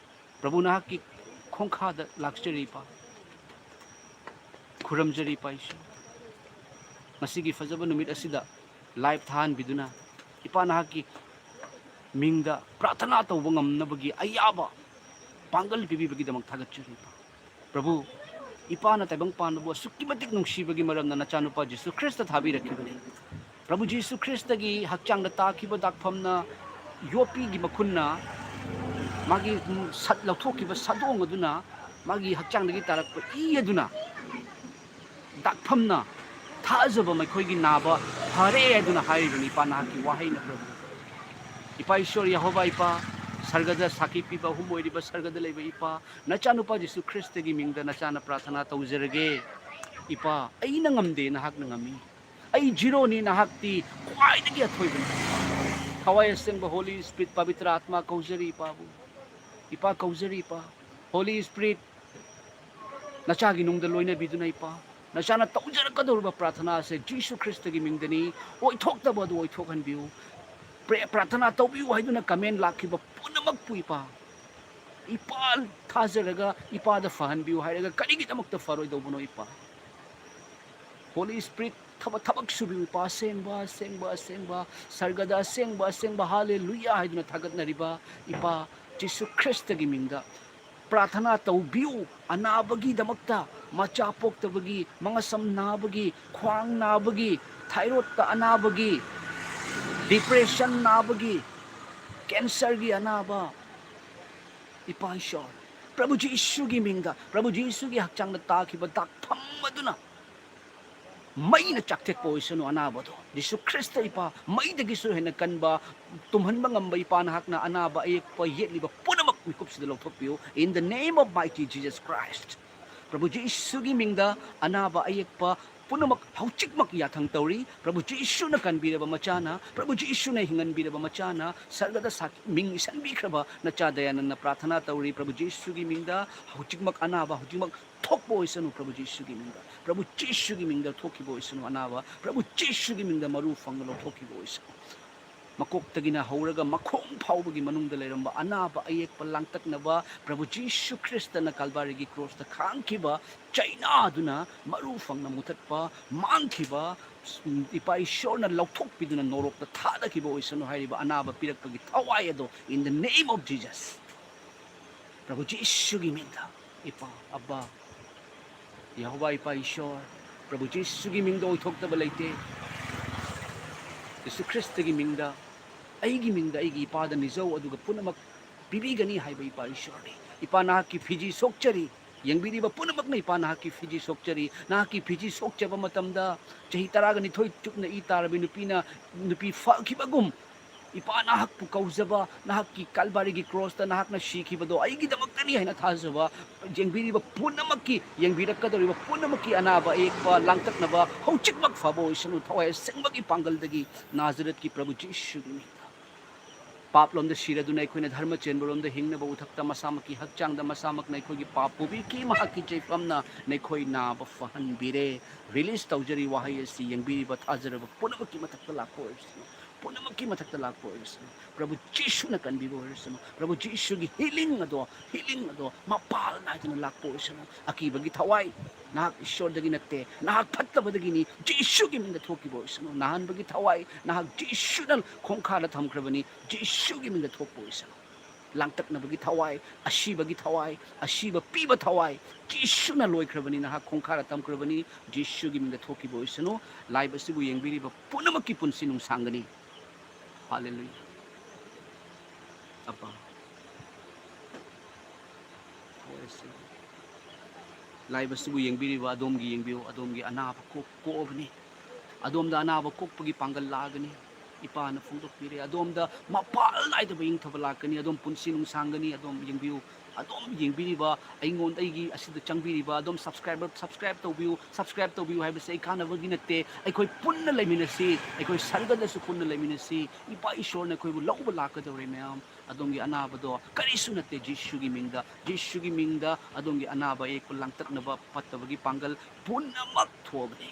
ꯄ꯭ꯔꯚꯨ, ꯅꯍꯥꯛꯀꯤ ꯈꯣꯡꯈꯥꯗ ꯂꯥꯛꯆꯔꯤ ꯏꯄꯥ꯫ ꯈꯨꯔꯨꯝꯖꯔꯤ ꯏꯄꯥ ꯏꯁꯣꯔ꯫ ꯉꯁꯤꯒꯤ ꯐꯖꯕ ꯅꯨꯃꯤꯠ ꯑꯁꯤꯗ ꯂꯥꯏꯚ ꯊꯥꯍꯟꯕꯤꯗꯨꯅ ꯏꯄꯥ ꯅꯍꯥꯛꯀꯤ ꯃꯤꯡꯗ ꯄ꯭ꯔꯥꯊꯅꯥ ꯇꯧꯕ ꯉꯝꯅꯕꯒꯤ ꯑꯌꯥꯕ ꯄꯥꯡꯒꯜ ꯄꯤꯕꯤꯕꯒꯤꯗꯃꯛ ꯊꯥꯒꯠꯆꯔꯤ ꯏꯄꯥ꯫ ꯄ꯭ꯔꯚꯨ, ꯏꯄꯥꯅ ꯇꯥꯏꯕꯪ ꯄꯥꯟꯕꯕꯨ ꯑꯁꯨꯛꯀꯤ ꯃꯇꯤꯛ ꯅꯨꯡꯁꯤꯕꯒꯤ ꯃꯔꯝꯅ ꯅꯆꯥꯅꯨꯄꯥ ꯖꯤꯁꯨ ꯈ꯭ꯔꯤꯁꯇ ꯊꯥꯕꯤꯔꯛꯈꯤꯕꯅꯤ꯫ ꯄ꯭ꯔꯚꯨ ꯖꯤꯁꯨ ꯈ꯭ꯔꯤꯁꯇꯒꯤ ꯍꯛꯆꯥꯡꯗ ꯇꯥꯈꯤꯕ ꯗꯥꯛꯐꯝꯅ, ꯌꯣꯠꯄꯤꯒꯤ ꯃꯈꯨꯟꯅ, ꯃꯥꯒꯤ, ꯎꯝ, ꯁꯠ ꯂꯧꯊꯣꯛꯈꯤꯕ ꯁꯥꯗꯣꯡ ꯑꯗꯨꯅ, ꯃꯥꯒꯤ ꯍꯛꯆꯥꯡꯗꯒꯤ ꯇꯥꯔꯛꯄ ꯏ ꯑꯗꯨꯅ, ꯗꯥꯛꯐꯝꯅ ꯊꯥꯖꯕ ꯃꯈꯣꯏꯒꯤ ꯅꯥꯕ ꯐꯔꯦ ꯍꯥꯏꯗꯨꯅ ꯍꯥꯏꯔꯤꯕꯅꯤ, ꯏꯄꯥ, ꯅꯍꯥꯛꯀꯤ ꯋꯥꯍꯩꯅ, ꯄ꯭ꯔꯚꯨ꯫ ꯏꯄꯥ ꯏꯁꯣꯔ ꯌꯦꯍꯣꯕꯥ, ꯏꯄꯥ, ꯁꯔꯒꯗ ꯁꯥꯈꯤ ꯄꯤꯕ ꯑꯍꯨꯝ ꯑꯣꯏꯔꯤꯕ ꯁꯔꯒꯗ ꯂꯩꯕ ꯏꯄꯥ, ꯅꯆꯥꯅꯨꯄꯥ ꯖꯤꯁꯨ ꯈ꯭ꯔꯤꯁꯇꯒꯤ ꯃꯤꯡꯗ ꯅꯆꯥꯅ ꯄ꯭ꯔꯥꯊꯅꯥ ꯇꯧꯖꯔꯒꯦ꯫ ꯏꯄꯥ, ꯑꯩꯅ ꯉꯝꯗꯦ, ꯅꯍꯥꯛꯅ ꯉꯝꯃꯤ꯫ ꯑꯩ ꯖꯤꯔꯣꯅꯤ, ꯅꯍꯥꯛꯇꯤ ꯈ꯭ꯋꯥꯏꯗꯒꯤ ꯑꯊꯣꯏꯕꯅꯤ꯫ ꯊꯋꯥꯏ ꯑꯁꯦꯡꯕ ꯍꯣꯂꯤ ꯁ꯭ꯄꯤꯔꯤꯠ, ꯄꯕꯤꯇ꯭ꯔ ꯑꯥꯠꯃꯥ ꯀꯧꯖꯔꯤ, ꯏꯄꯥꯕꯨ꯫ ꯏꯄꯥ ꯀꯧꯖꯔꯤ, ꯏꯄꯥ꯫ ꯍꯣꯂꯤ ꯁ꯭ꯄꯤꯔꯤꯠ, ꯅꯆꯥꯒꯤ ꯅꯨꯡꯗ ꯂꯣꯏꯅꯕꯤꯗꯨꯅ, ꯏꯄꯥ, ꯅꯆꯥꯅ ꯇꯧꯖꯔꯛꯀꯗꯧꯔꯤꯕ ꯄ꯭ꯔꯥꯊꯅꯥ ꯑꯁꯦ ꯖꯤꯁꯨ ꯈ꯭ꯔꯤꯁꯇꯒꯤ ꯃꯤꯡꯗꯅꯤ꯫ ꯑꯣꯏꯊꯣꯛꯇꯕ ꯑꯗꯨ ꯑꯣꯏꯊꯣꯛꯍꯟꯕꯤꯌꯨ꯫ ꯄ꯭ꯔꯦ-, ꯄ꯭ꯔꯥꯊꯅꯥ ꯇꯧꯕꯤꯌꯨ ꯍꯥꯏꯗꯨꯅ ꯀꯃꯦꯟ ꯂꯥꯛꯈꯤꯕ ꯄꯨꯝꯅꯃꯛꯄꯨ, ꯏꯄꯥ, ꯏꯄꯥ ꯊꯥꯖꯔꯒ ꯏꯄꯥꯗ ꯐꯍꯟꯕꯤꯌꯨ ꯍꯥꯏꯔꯒ ꯀꯔꯤꯒꯤꯗꯃꯛꯇ ꯐꯔꯣꯏꯗꯧꯕꯅꯣ, ꯏꯄꯥ? ꯍꯣꯂꯤ ꯁ꯭ꯄꯤꯔꯤꯠ ꯊꯕꯛ, ꯊꯕꯛ ꯁꯨꯕꯤꯌꯨ, ꯏꯄꯥ꯫ ꯑꯁꯦꯡꯕ, ꯑꯁꯦꯡꯕ, ꯑꯁꯦꯡꯕ, ꯁꯔꯒꯗ ꯑꯁꯦꯡꯕ, ꯑꯁꯦꯡꯕ, ꯍꯥꯂꯦꯂꯨꯌꯥ ꯍꯥꯏꯗꯨꯅ ꯊꯥꯒꯠꯅꯔꯤꯕ ꯏꯄꯥ ꯖꯤꯁꯨ ꯈ꯭ꯔꯤꯁꯇꯒꯤ ꯃꯤꯡꯗ ꯄ꯭ꯔꯥꯊꯅꯥ ꯇꯧꯕꯤꯌꯨ꯫ ꯑꯅꯥꯕꯒꯤꯗꯃꯛꯇ, ꯃꯆꯥ ꯄꯣꯛꯇꯕꯒꯤ, ꯃꯉꯁꯝ ꯅꯥꯕꯒꯤ, ꯈ꯭ꯋꯥꯡ ꯅꯥꯕꯒꯤ, ꯊꯥꯏꯔꯣꯠꯇ ꯑꯅꯥꯕꯒꯤ, ꯗꯤꯄ꯭ꯔꯦꯁꯟ ꯅꯥꯕꯒꯤ, ꯀꯦꯟꯁꯔꯒꯤ ꯑꯅꯥꯕ, ꯏꯄꯥ ꯏꯁꯣꯔ, ꯄ꯭ꯔꯚꯨ ꯖꯤꯁꯨꯒꯤ ꯃꯤꯡꯗ, ꯄ꯭ꯔꯚꯨ ꯖꯤꯁꯨꯒꯤ ꯍꯛꯆꯥꯡꯗ ꯇꯥꯈꯤꯕ ꯗꯥꯛꯐꯝ ꯑꯗꯨꯅ ꯃꯩꯅ ꯆꯥꯛꯊꯦꯛꯄ ꯑꯣꯏꯁꯅꯨ ꯑꯅꯥꯕꯗꯣ꯫ ꯖꯤꯁꯨ ꯈ꯭ꯔꯤꯁꯇ, ꯏꯄꯥ, ꯃꯩꯗꯒꯤꯁꯨ ꯍꯦꯟꯅ ꯀꯟꯕ, ꯇꯨꯝꯍꯟꯕ ꯉꯝꯕ, ꯏꯄꯥ, ꯅꯍꯥꯛꯅ ꯑꯅꯥꯕ ꯑꯌꯦꯛꯄ ꯌꯦꯠꯂꯤꯕ ꯄꯨꯝꯅꯃꯛ ꯃꯤꯀꯨꯞꯁꯤꯗ ꯂꯧꯊꯣꯛꯄꯤꯌꯨ, in the name of mighty Jesus Christ꯫ ꯄ꯭ꯔꯚꯨ ꯖꯤꯁꯨꯒꯤ ꯃꯤꯡꯗ ꯑꯅꯥꯕ ꯑꯌꯦꯛꯄ ꯄꯨꯝꯅꯃꯛ ꯍꯧꯖꯤꯛꯃꯛ ꯌꯥꯊꯪ ꯇꯧꯔꯤ꯫ ꯄ꯭ꯔꯚꯨ ꯖꯤꯁꯨꯅ ꯀꯟꯕꯤꯔꯕ ꯃꯆꯥꯅ, ꯄ꯭ꯔꯚꯨ ꯖꯤꯁꯨꯅ ꯍꯤꯡꯍꯟꯕꯤꯔꯕ ꯃꯆꯥꯅ, ꯁꯔꯒꯗ ꯁꯥꯈꯤ-, ꯃꯤꯡ ꯏꯁꯟꯕꯤꯈ꯭ꯔꯕ ꯅꯆꯥ ꯗꯌꯥꯅꯟꯗꯅ ꯄ꯭ꯔꯥꯊꯅꯥ ꯇꯧꯔꯤ꯫ ꯄ꯭ꯔꯚꯨ ꯖꯤꯁꯨꯒꯤ ꯃꯤꯡꯗ ꯍꯧꯖꯤꯛꯃꯛ ꯑꯅꯥꯕ ꯍꯧꯖꯤꯛꯃꯛ ꯊꯣꯛꯄ ꯑꯣꯏꯁꯅꯨ꯫ ꯄ꯭ꯔꯚꯨ ꯖꯤꯁꯨꯒꯤ ꯃꯤꯡꯗ, ꯄ꯭ꯔꯚꯨ ꯖꯤꯁꯨꯒꯤ ꯃꯤꯡꯗ ꯊꯣꯛꯈꯤꯕ ꯑꯣꯏꯁꯅꯨ ꯑꯅꯥꯕ꯫ ꯄ꯭ꯔꯚꯨ ꯖꯤꯁꯨꯒꯤ ꯃꯤꯡꯗ ꯃꯔꯨ ꯐꯪꯅ ꯂꯧꯊꯣꯛꯈꯤꯕ ꯑꯣꯏꯁꯅꯨ꯫ ꯃꯀꯣꯛꯇꯒꯤꯅ ꯍꯧꯔꯒ ꯃꯈꯣꯡ ꯐꯥꯎꯕꯒꯤ ꯃꯅꯨꯡꯗ ꯂꯩꯔꯝꯕ ꯑꯅꯥꯕ ꯑꯌꯦꯛꯄ ꯂꯥꯡꯇꯛꯅꯕ, ꯄ꯭ꯔꯚꯨ ꯖꯤꯁꯨ ꯈ꯭ꯔꯤꯁꯇꯅ ꯀꯜꯚꯥꯔꯤꯒꯤ ꯀ꯭ꯔꯣꯁꯇ ꯈꯥꯡꯈꯤꯕ ꯆꯩꯅꯥꯗꯨꯅ ꯃꯔꯨ ꯐꯪꯅ ꯃꯨꯊꯠꯄ, ꯃꯥꯡꯈꯤꯕ, ꯏꯄꯥ ꯏꯁꯣꯔꯅ ꯂꯧꯊꯣꯛꯄꯤꯗꯨꯅ ꯅꯣꯔꯣꯛꯇ ꯊꯥꯗꯈꯤꯕ ꯑꯣꯏꯁꯅꯨ ꯍꯥꯏꯔꯤꯕ ꯑꯅꯥꯕ ꯄꯤꯔꯛꯄꯒꯤ ꯊꯋꯥꯏ ꯑꯗꯣ, in the name of Jesus, ꯄ꯭ꯔꯚꯨ ꯖꯤꯁꯨꯒꯤ ꯃꯤꯡꯗ, ꯏꯄꯥ, ꯑꯕꯥ, ꯌꯦꯍꯣꯋꯥ ꯏꯄꯥ ꯏꯁꯣꯔ, ꯄ꯭ꯔꯚꯨ ꯖꯤꯁꯨꯒꯤ ꯃꯤꯡꯗ ꯑꯣꯏꯊꯣꯛꯇꯕ ꯂꯩꯇꯦ꯫ ꯖꯤꯁꯨ ꯈ꯭ꯔꯤꯁꯇꯒꯤ ꯃꯤꯡꯗ, ꯑꯩꯒꯤ ꯃꯤꯡꯗ ꯑꯩꯒꯤ ꯏꯄꯥꯗ ꯅꯤꯖꯧ, ꯑꯗꯨꯒ ꯄꯨꯝꯅꯃꯛ ꯄꯤꯕꯤꯒꯅꯤ ꯍꯥꯏꯕ ꯏꯄꯥ ꯏꯁꯣꯔꯅꯤ꯫ ꯏꯄꯥ, ꯅꯍꯥꯛꯀꯤ ꯐꯤꯖꯤ ꯁꯣꯛꯆꯔꯤ, ꯌꯦꯡꯕꯤꯔꯤꯕ ꯄꯨꯝꯅꯃꯛꯅ ꯏꯄꯥ ꯅꯍꯥꯛꯀꯤ ꯐꯤꯖꯤ ꯁꯣꯛꯆꯔꯤ꯫ ꯅꯍꯥꯛꯀꯤ ꯐꯤꯖꯤ ꯁꯣꯛꯆꯕ ꯃꯇꯝꯗ ꯆꯍꯤ ꯇꯔꯥꯒ ꯅꯤꯊꯣꯏ ꯆꯨꯞꯅ ꯏ ꯇꯥꯔꯕꯤ ꯅꯨꯄꯤꯅ, ꯅꯨꯄꯤ ꯐꯈꯤꯕꯒꯨꯝ, ꯏꯄꯥ ꯅꯍꯥꯛꯄꯨ ꯀꯧꯖꯕ, ꯅꯍꯥꯛꯀꯤ ꯀꯜꯕꯥꯔꯤꯒꯤ ꯀ꯭ꯔꯣꯁꯇ ꯅꯍꯥꯛꯅ ꯁꯤꯈꯤꯕꯗꯣ ꯑꯩꯒꯤꯗꯃꯛꯇꯅꯤ ꯍꯥꯏꯅ ꯊꯥꯖꯕ ꯌꯦꯡꯕꯤꯔꯤꯕ ꯄꯨꯝꯅꯃꯛꯀꯤ, ꯌꯦꯡꯕꯤꯔꯛꯀꯗꯧꯔꯤꯕ ꯄꯨꯝꯅꯃꯛꯀꯤ ꯑꯅꯥꯕ ꯑꯌꯦꯛꯄ ꯂꯥꯡꯇꯛꯅꯕ ꯍꯧꯖꯤꯛꯃꯛ ꯐꯕ ꯑꯣꯏꯁꯅꯨ꯫ ꯊꯋꯥꯏ ꯑꯁꯦꯡꯕꯒꯤ ꯄꯥꯡꯒꯜꯗꯒꯤ ꯅꯥꯖꯔꯦꯠꯀꯤ ꯄ꯭ꯔꯚꯨ ꯖꯤꯁꯨꯒꯤ ꯃꯤꯡꯗ꯫ ꯄꯥꯞꯂꯣꯝꯗ ꯁꯤꯔꯗꯨꯅ ꯑꯩꯈꯣꯏꯅ ꯙꯔꯃ ꯆꯦꯟꯕꯔꯣꯝꯗ ꯍꯤꯡꯅꯕ ꯎꯊꯛꯇ ꯃꯁꯥꯃꯛꯀꯤ ꯍꯛꯆꯥꯡꯗ ꯃꯁꯥꯃꯛꯅ ꯑꯩꯈꯣꯏꯒꯤ ꯄꯥꯞ ꯄꯨꯕꯤꯈꯤ, ꯃꯍꯥꯛꯀꯤ ꯆꯩꯐꯝꯅ ꯅꯈꯣꯏ ꯅꯥꯕ ꯐꯍꯟꯕꯤꯔꯦ꯫ ꯔꯤꯂꯤꯁ ꯇꯧꯖꯔꯤ ꯋꯥꯍꯩ ꯑꯁꯤ ꯌꯦꯡꯕꯤꯔꯤꯕ ꯊꯥꯖꯔꯕ ꯄꯨꯝꯅꯃꯛꯀꯤ ꯃꯊꯛꯇ ꯂꯥꯛꯄ ꯑꯣꯏꯔꯁꯅꯨ, ꯄꯨꯝꯅꯃꯛꯀꯤ ꯃꯊꯛꯇ ꯂꯥꯛꯄ ꯑꯣꯏꯔꯁꯅꯨ꯫ ꯄ꯭ꯔꯚꯨ ꯖꯤꯁꯨꯅ ꯀꯟꯕꯤꯕ ꯑꯣꯏꯔꯁꯅꯨ꯫ ꯄ꯭ꯔꯚꯨ ꯖꯤꯁꯨꯒꯤ ꯍꯤꯂꯤꯡ ꯑꯗꯣ, ꯍꯤꯂꯤꯡ ꯑꯗꯣ ꯃꯄꯥꯜ ꯅꯥꯏꯗꯅ ꯂꯥꯛꯄ ꯑꯣꯏꯔꯁꯅꯨ꯫ ꯑꯀꯤꯕꯒꯤ ꯊꯋꯥꯏ, ꯅꯍꯥꯛ ꯏꯁꯣꯔꯗꯒꯤ ꯅꯠꯇꯦ, ꯅꯍꯥꯛ ꯐꯠꯇꯕꯗꯒꯤꯅꯤ꯫ ꯖꯤꯁꯨꯒꯤ ꯃꯤꯡꯗ ꯊꯣꯛꯈꯤꯕ ꯑꯣꯏꯁꯅꯨ꯫ ꯅꯥꯍꯟꯕꯒꯤ ꯊꯋꯥꯏ, ꯅꯍꯥꯛ ꯖꯤꯁꯨꯅ ꯈꯣꯡꯈꯥꯗ ꯊꯝꯈ꯭ꯔꯕꯅꯤ꯫ ꯖꯤꯁꯨꯒꯤ ꯃꯤꯡꯗ ꯊꯣꯛꯄ ꯑꯣꯏꯁꯅꯨ꯫ ꯂꯥꯡꯇꯛꯅꯕꯒꯤ ꯊꯋꯥꯏ, ꯑꯁꯤꯕꯒꯤ ꯊꯋꯥꯏ, ꯑꯁꯤꯕ ꯄꯤꯕ ꯊꯋꯥꯏ, ꯖꯤꯁꯨꯅ ꯂꯣꯏꯈ꯭ꯔꯕꯅꯤ, ꯅꯍꯥꯛ ꯈꯣꯡꯈꯥꯗ ꯊꯝꯈ꯭ꯔꯕꯅꯤ꯫ ꯖꯤꯁꯨꯒꯤ ꯃꯤꯡꯗ ꯊꯣꯛꯈꯤꯕ ꯑꯣꯏꯁꯅꯨ꯫ ꯂꯥꯏꯕ ꯑꯁꯤꯕꯨ ꯌꯦꯡꯕꯤꯔꯤꯕ ꯄꯨꯝꯅꯃꯛꯀꯤ ꯄꯨꯟꯁꯤ ꯅꯨꯡꯁꯥꯡꯒꯅꯤ꯫ ꯍꯥꯂꯦꯂꯨꯌꯥ꯫ ꯑꯄꯥ꯫ ꯂꯥꯏꯕꯁꯤꯕꯨ ꯌꯦꯡꯕꯤꯔꯤꯕ ꯑꯗꯣꯝꯒꯤ ꯌꯦꯡꯕꯤꯌꯨ, ꯑꯗꯣꯝꯒꯤ ꯑꯅꯥꯕ ꯀꯣꯛ-, ꯀꯣꯛꯑꯕꯅꯤ꯫ ꯑꯗꯣꯝꯗ ꯑꯅꯥꯕ ꯀꯣꯛꯄꯒꯤ ꯄꯥꯡꯒꯜ ꯂꯥꯛꯑꯒꯅꯤ꯫ ꯏꯄꯥꯅ ꯐꯣꯡꯗꯣꯛꯄꯤꯔꯦ꯫ ꯑꯗꯣꯝꯗ ꯃꯄꯥꯜ ꯅꯥꯏꯗꯕ ꯏꯪꯊꯕ ꯂꯥꯛꯀꯅꯤ꯫ ꯑꯗꯣꯝ ꯄꯨꯟꯁꯤ ꯅꯨꯡꯁꯥꯡꯒꯅꯤ꯫ ꯑꯗꯣꯝ ꯌꯦꯡꯕꯤꯌꯨ꯫ ꯑꯗꯣꯝ ꯌꯦꯡꯕꯤꯔꯤꯕ ꯑꯩꯉꯣꯟꯗ, ꯑꯩꯒꯤ ꯑꯁꯤꯗ ꯆꯪꯕꯤꯔꯤꯕ ꯑꯗꯣꯝ subscriber, subscribe ꯇꯧꯕꯤꯌꯨ꯫ Subscribe ꯇꯧꯕꯤꯌꯨ ꯍꯥꯏꯕꯁꯦ ꯑꯩ ꯀꯥꯟꯅꯕꯒꯤ ꯅꯠꯇꯦ꯫ ꯑꯩꯈꯣꯏ ꯄꯨꯟꯅ ꯂꯩꯃꯤꯟꯅꯁꯤ꯫ ꯑꯩꯈꯣꯏ ꯁꯔꯒꯗꯁꯨ ꯄꯨꯟꯅ ꯂꯩꯃꯤꯟꯅꯁꯤ꯫ ꯏꯄꯥ ꯏꯁꯣꯔꯅ ꯑꯩꯈꯣꯏꯕꯨ ꯂꯧꯕ ꯂꯥꯛꯀꯗꯧꯔꯦ ꯃꯌꯥꯝ꯫ ꯑꯗꯣꯝꯒꯤ ꯑꯅꯥꯕꯗꯣ ꯀꯔꯤꯁꯨ ꯅꯠꯇꯦ꯫ ꯖꯤꯁꯨꯒꯤ ꯃꯤꯡꯗ, ꯖꯤꯁꯨꯒꯤ ꯃꯤꯡꯗ ꯑꯗꯣꯝꯒꯤ ꯑꯅꯥꯕ ꯑꯌꯦꯛꯄ ꯂꯥꯡꯇꯛꯅꯕ ꯐꯠꯇꯕꯒꯤ ꯄꯥꯡꯒꯜ ꯄꯨꯝꯅꯃꯛ ꯊꯣꯛꯑꯕꯅꯤ꯫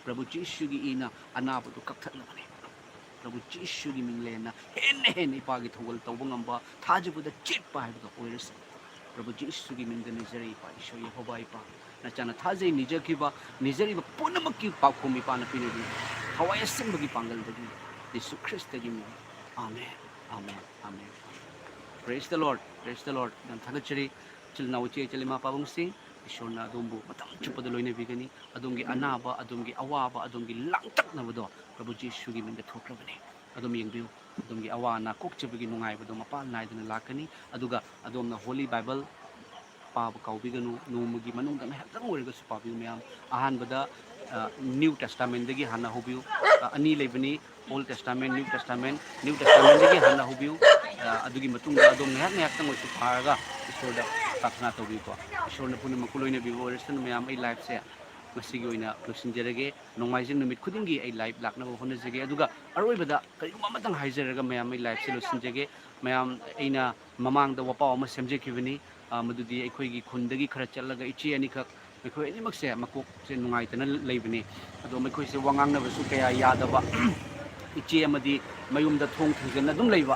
ꯄ꯭ꯔꯚꯨ ꯖꯤꯁꯨꯒꯤ ꯏꯅ ꯑꯅꯥꯕꯗꯨ ꯀꯛꯊꯠꯂꯕꯅꯤ꯫ ꯄ꯭ꯔꯚꯨ ꯖꯤꯁꯨꯒꯤ ꯃꯤꯡꯂꯦꯟꯅ ꯍꯦꯟꯅ ꯍꯦꯟꯅ ꯏꯄꯥꯒꯤ ꯊꯧꯒꯜ ꯇꯧꯕ ꯉꯝꯕ, ꯊꯥꯖꯕꯗ ꯆꯦꯠꯄ ꯍꯥꯏꯕꯗꯣ ꯑꯣꯏꯔꯁꯤ꯫ ꯄ꯭ꯔꯚꯨ ꯖꯤꯁꯨꯒꯤ ꯃꯤꯡꯗ ꯅꯤꯖꯔꯦ ꯏꯄꯥ ꯏꯁꯣꯔ ꯌꯦꯍꯣꯚꯥ ꯏꯄꯥ꯫ ꯅꯆꯥꯅ ꯊꯥꯖꯩ ꯅꯤꯖꯈꯤꯕ, ꯅꯤꯖꯔꯤꯕ ꯄꯨꯝꯅꯃꯛꯀꯤ ꯄꯥꯎꯈꯨꯝ ꯏꯄꯥꯅ ꯄꯤꯅꯕꯤꯌꯨ꯫ ꯊꯋꯥꯏ ꯑꯁꯦꯡꯕꯒꯤ ꯄꯥꯡꯒꯜꯗꯒꯤ ꯖꯤꯁꯨ ꯈ꯭ꯔꯤꯁꯇꯒꯤ ꯃꯤꯡ꯫ ꯑꯥꯃꯦꯟ, ꯑꯥꯃꯦꯟ, ꯑꯥꯃꯦꯟ꯫ Praise the Lord, praise the Lord꯫ ꯌꯥꯝ ꯊꯥꯒꯠꯆꯔꯤ꯫ ꯏꯆꯤꯜ ꯏꯅꯥꯎ, ꯏꯆꯦ ꯏꯆꯜ, ꯏꯃꯥ ꯄꯥꯕꯨꯡꯁꯤꯡ, ꯏꯁꯣꯔꯅ ꯑꯗꯣꯝꯕꯨ ꯃꯇꯝ ꯆꯨꯞꯄꯗ ꯂꯣꯏꯅꯕꯤꯒꯅꯤ꯫ ꯑꯗꯣꯝꯒꯤ ꯑꯅꯥꯕ, ꯑꯗꯣꯝꯒꯤ ꯑꯋꯥꯕ, ꯑꯗꯣꯝꯒꯤ ꯂꯥꯡꯇꯛꯅꯕꯗꯣ ꯄ꯭ꯔꯚꯨ ꯖꯤꯁꯨꯒꯤ ꯃꯤꯡꯗ ꯊꯣꯛꯈ꯭ꯔꯕꯅꯤ꯫ ꯑꯗꯨꯝ ꯌꯦꯡꯕꯤꯌꯨ꯫ ꯑꯗꯣꯝꯒꯤ ꯑꯋꯥ ꯑꯅꯥ ꯀꯣꯛꯆꯕꯒꯤ ꯅꯨꯡꯉꯥꯏꯕꯗꯣ ꯃꯄꯥꯜ ꯅꯥꯏꯗꯅ ꯂꯥꯛꯀꯅꯤ꯫ ꯑꯗꯨꯒ ꯑꯗꯣꯝꯅ Holy Bible ꯄꯥꯕ ꯀꯥꯎꯕꯤꯒꯅꯨ꯫ ꯅꯣꯡꯃꯒꯤ ꯃꯅꯨꯡꯗ ꯉꯥꯏꯍꯥꯛꯇꯪ ꯑꯣꯏꯔꯒꯁꯨ ꯄꯥꯕꯤꯌꯨ ꯃꯌꯥꯝ꯫ ꯑꯍꯥꯟꯕꯗ, ꯑ, New Testamentꯗꯒꯤ ꯍꯥꯟꯅ ꯍꯧꯕꯤꯌꯨ꯫ ꯑ, ꯑꯅꯤ ꯂꯩꯕꯅꯤ, Old Testament, New Testament꯫ New Testamentꯗꯒꯤ ꯍꯥꯟꯅ ꯍꯧꯕꯤꯌꯨ꯫ ꯑ, ꯑꯗꯨꯒꯤ ꯃꯇꯨꯡꯗ ꯑꯗꯣꯝ ꯉꯥꯏꯍꯥꯛ ꯉꯥꯏꯍꯥꯛꯇꯪ ꯑꯣꯏꯔꯁꯨ ꯄꯥꯔꯒ ꯏꯁꯣꯔꯗ ꯄ꯭ꯔꯥꯊꯅꯥ ꯇꯧꯕꯤꯌꯨꯀꯣ꯫ ꯏꯁꯣꯔꯅ ꯄꯨꯝꯅꯃꯛꯄꯨ ꯂꯣꯏꯅꯕꯤꯕ ꯑꯣꯏꯔꯁꯅꯨ ꯃꯌꯥꯝ꯫ ꯑꯩ liveꯁꯦ ꯉꯁꯤꯒꯤ ꯑꯣꯏꯅ ꯂꯣꯏꯁꯤꯟꯖꯔꯒꯦ꯫ ꯅꯣꯡꯃꯥꯏꯖꯤꯡ ꯅꯨꯃꯤꯠ ꯈꯨꯗꯤꯡꯒꯤ ꯑꯩ live ꯂꯥꯛꯅꯕ ꯍꯣꯠꯅꯖꯒꯦ꯫ ꯑꯗꯨꯒ ꯑꯔꯣꯏꯕꯗ ꯀꯔꯤꯒꯨꯝꯕ ꯑꯃꯇꯪ ꯍꯥꯏꯖꯔꯒ ꯃꯌꯥꯝ ꯑꯩ liveꯁꯦ ꯂꯣꯏꯁꯤꯟꯖꯒꯦ꯫ ꯃꯌꯥꯝ, ꯑꯩꯅ ꯃꯃꯥꯡꯗ ꯋꯥꯄꯥꯎ ꯑꯃ ꯁꯦꯝꯖꯈꯤꯕꯅꯤ꯫ ꯑ, ꯃꯗꯨꯗꯤ ꯑꯩꯈꯣꯏꯒꯤ ꯈꯨꯟꯗꯒꯤ ꯈꯔ ꯆꯠꯂꯒ ꯏꯆꯦ ꯑꯅꯤꯈꯛ, ꯃꯈꯣꯏ ꯑꯅꯤꯃꯛꯁꯦ ꯃꯀꯣꯛꯁꯦ ꯅꯨꯡꯉꯥꯏꯇꯅ ꯂꯩꯕꯅꯤ꯫ ꯑꯗꯣ ꯃꯈꯣꯏꯁꯦ ꯋꯥ ꯉꯥꯡꯅꯕꯁꯨ ꯀꯌꯥ ꯌꯥꯗꯕ, ꯏꯆꯦ ꯑꯃꯗꯤ ꯃꯌꯨꯝꯗ ꯊꯣꯡ ꯊꯤꯡꯖꯤꯟꯅ ꯑꯗꯨꯝ ꯂꯩꯕ,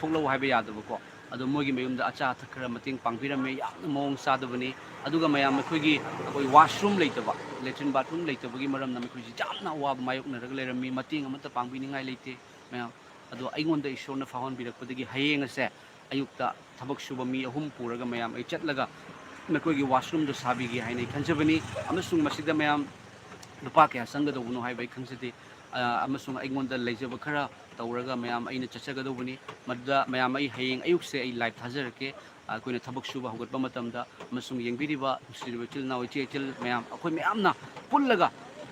ꯊꯣꯛꯂꯛꯎ ꯍꯥꯏꯕ ꯌꯥꯗꯕꯀꯣ꯫ ꯑꯗꯣ ꯃꯣꯏꯒꯤ ꯃꯌꯨꯝꯗ ꯑꯆꯥ ꯑꯊꯛ ꯈꯔ ꯃꯇꯦꯡ ꯄꯥꯡꯕꯤꯔꯝꯃꯦ꯫ ꯌꯥꯝꯅ ꯃꯑꯣꯡ ꯆꯥꯗꯕꯅꯤ꯫ ꯑꯗꯨꯒ ꯃꯌꯥꯝ, ꯑꯩꯈꯣꯏꯒꯤ, ꯑꯩꯈꯣꯏ washroom ꯂꯩꯇꯕ, latrine bathroom ꯂꯩꯇꯕꯒꯤ ꯃꯔꯝꯅ ꯃꯈꯣꯏꯁꯤ ꯌꯥꯝꯅ ꯑꯋꯥꯕ ꯃꯥꯌꯣꯛꯅꯔꯒ ꯂꯩꯔꯝꯃꯤ꯫ ꯃꯇꯦꯡ ꯑꯃꯠꯇ ꯄꯥꯡꯕꯤꯅꯤꯡꯉꯥꯏ ꯂꯩꯇꯦ ꯃꯌꯥꯝ꯫ ꯑꯗꯣ ꯑꯩꯉꯣꯟꯗ ꯏꯁꯣꯔꯅ ꯐꯥꯎꯍꯟꯕꯤꯔꯛꯄꯗꯒꯤ ꯍꯌꯦꯡ ꯑꯁꯦ ꯑꯌꯨꯛꯇ ꯊꯕꯛ ꯁꯨꯕ ꯃꯤ ꯑꯍꯨꯝ ꯄꯨꯔꯒ ꯃꯌꯥꯝ ꯑꯩ ꯆꯠꯂꯒ ꯃꯈꯣꯏꯒꯤ washroomꯗꯣ ꯁꯥꯕꯤꯒꯦ ꯍꯥꯏꯅ ꯑꯩ ꯈꯟꯖꯕꯅꯤ꯫ ꯑꯃꯁꯨꯡ ꯃꯁꯤꯗ ꯃꯌꯥꯝ ꯂꯨꯄꯥ ꯀꯌꯥ ꯆꯪꯒꯗꯧꯕꯅꯣ ꯍꯥꯏꯕ ꯑꯩ ꯈꯪꯖꯗꯦ꯫ ꯑ, ꯑꯃꯁꯨꯡ ꯑꯩꯉꯣꯟꯗ ꯂꯩꯖꯕ ꯈꯔ ꯇꯧꯔꯒ ꯃꯌꯥꯝ ꯑꯩꯅ ꯆꯠꯆꯒꯗꯧꯕꯅꯤ꯫ ꯃꯗꯨꯗ ꯃꯌꯥꯝ ꯑꯩ ꯍꯌꯦꯡ ꯑꯌꯨꯛꯁꯦ ꯑꯩ live ꯊꯥꯖꯔꯛꯀꯦ꯫ ꯑ, ꯑꯩꯈꯣꯏꯅ ꯊꯕꯛ ꯁꯨꯕ ꯍꯧꯒꯠꯄ ꯃꯇꯝꯗ ꯑꯃꯁꯨꯡ ꯌꯦꯡꯕꯤꯔꯤꯕ ꯅꯨꯡꯁꯤꯔꯕ ꯏꯆꯤꯜ ꯏꯅꯥꯎ, ꯏꯆꯦ ꯏꯆꯜ ꯃꯌꯥꯝ, ꯑꯩꯈꯣꯏ ꯃꯌꯥꯝꯅ ꯄꯨꯜꯂꯒ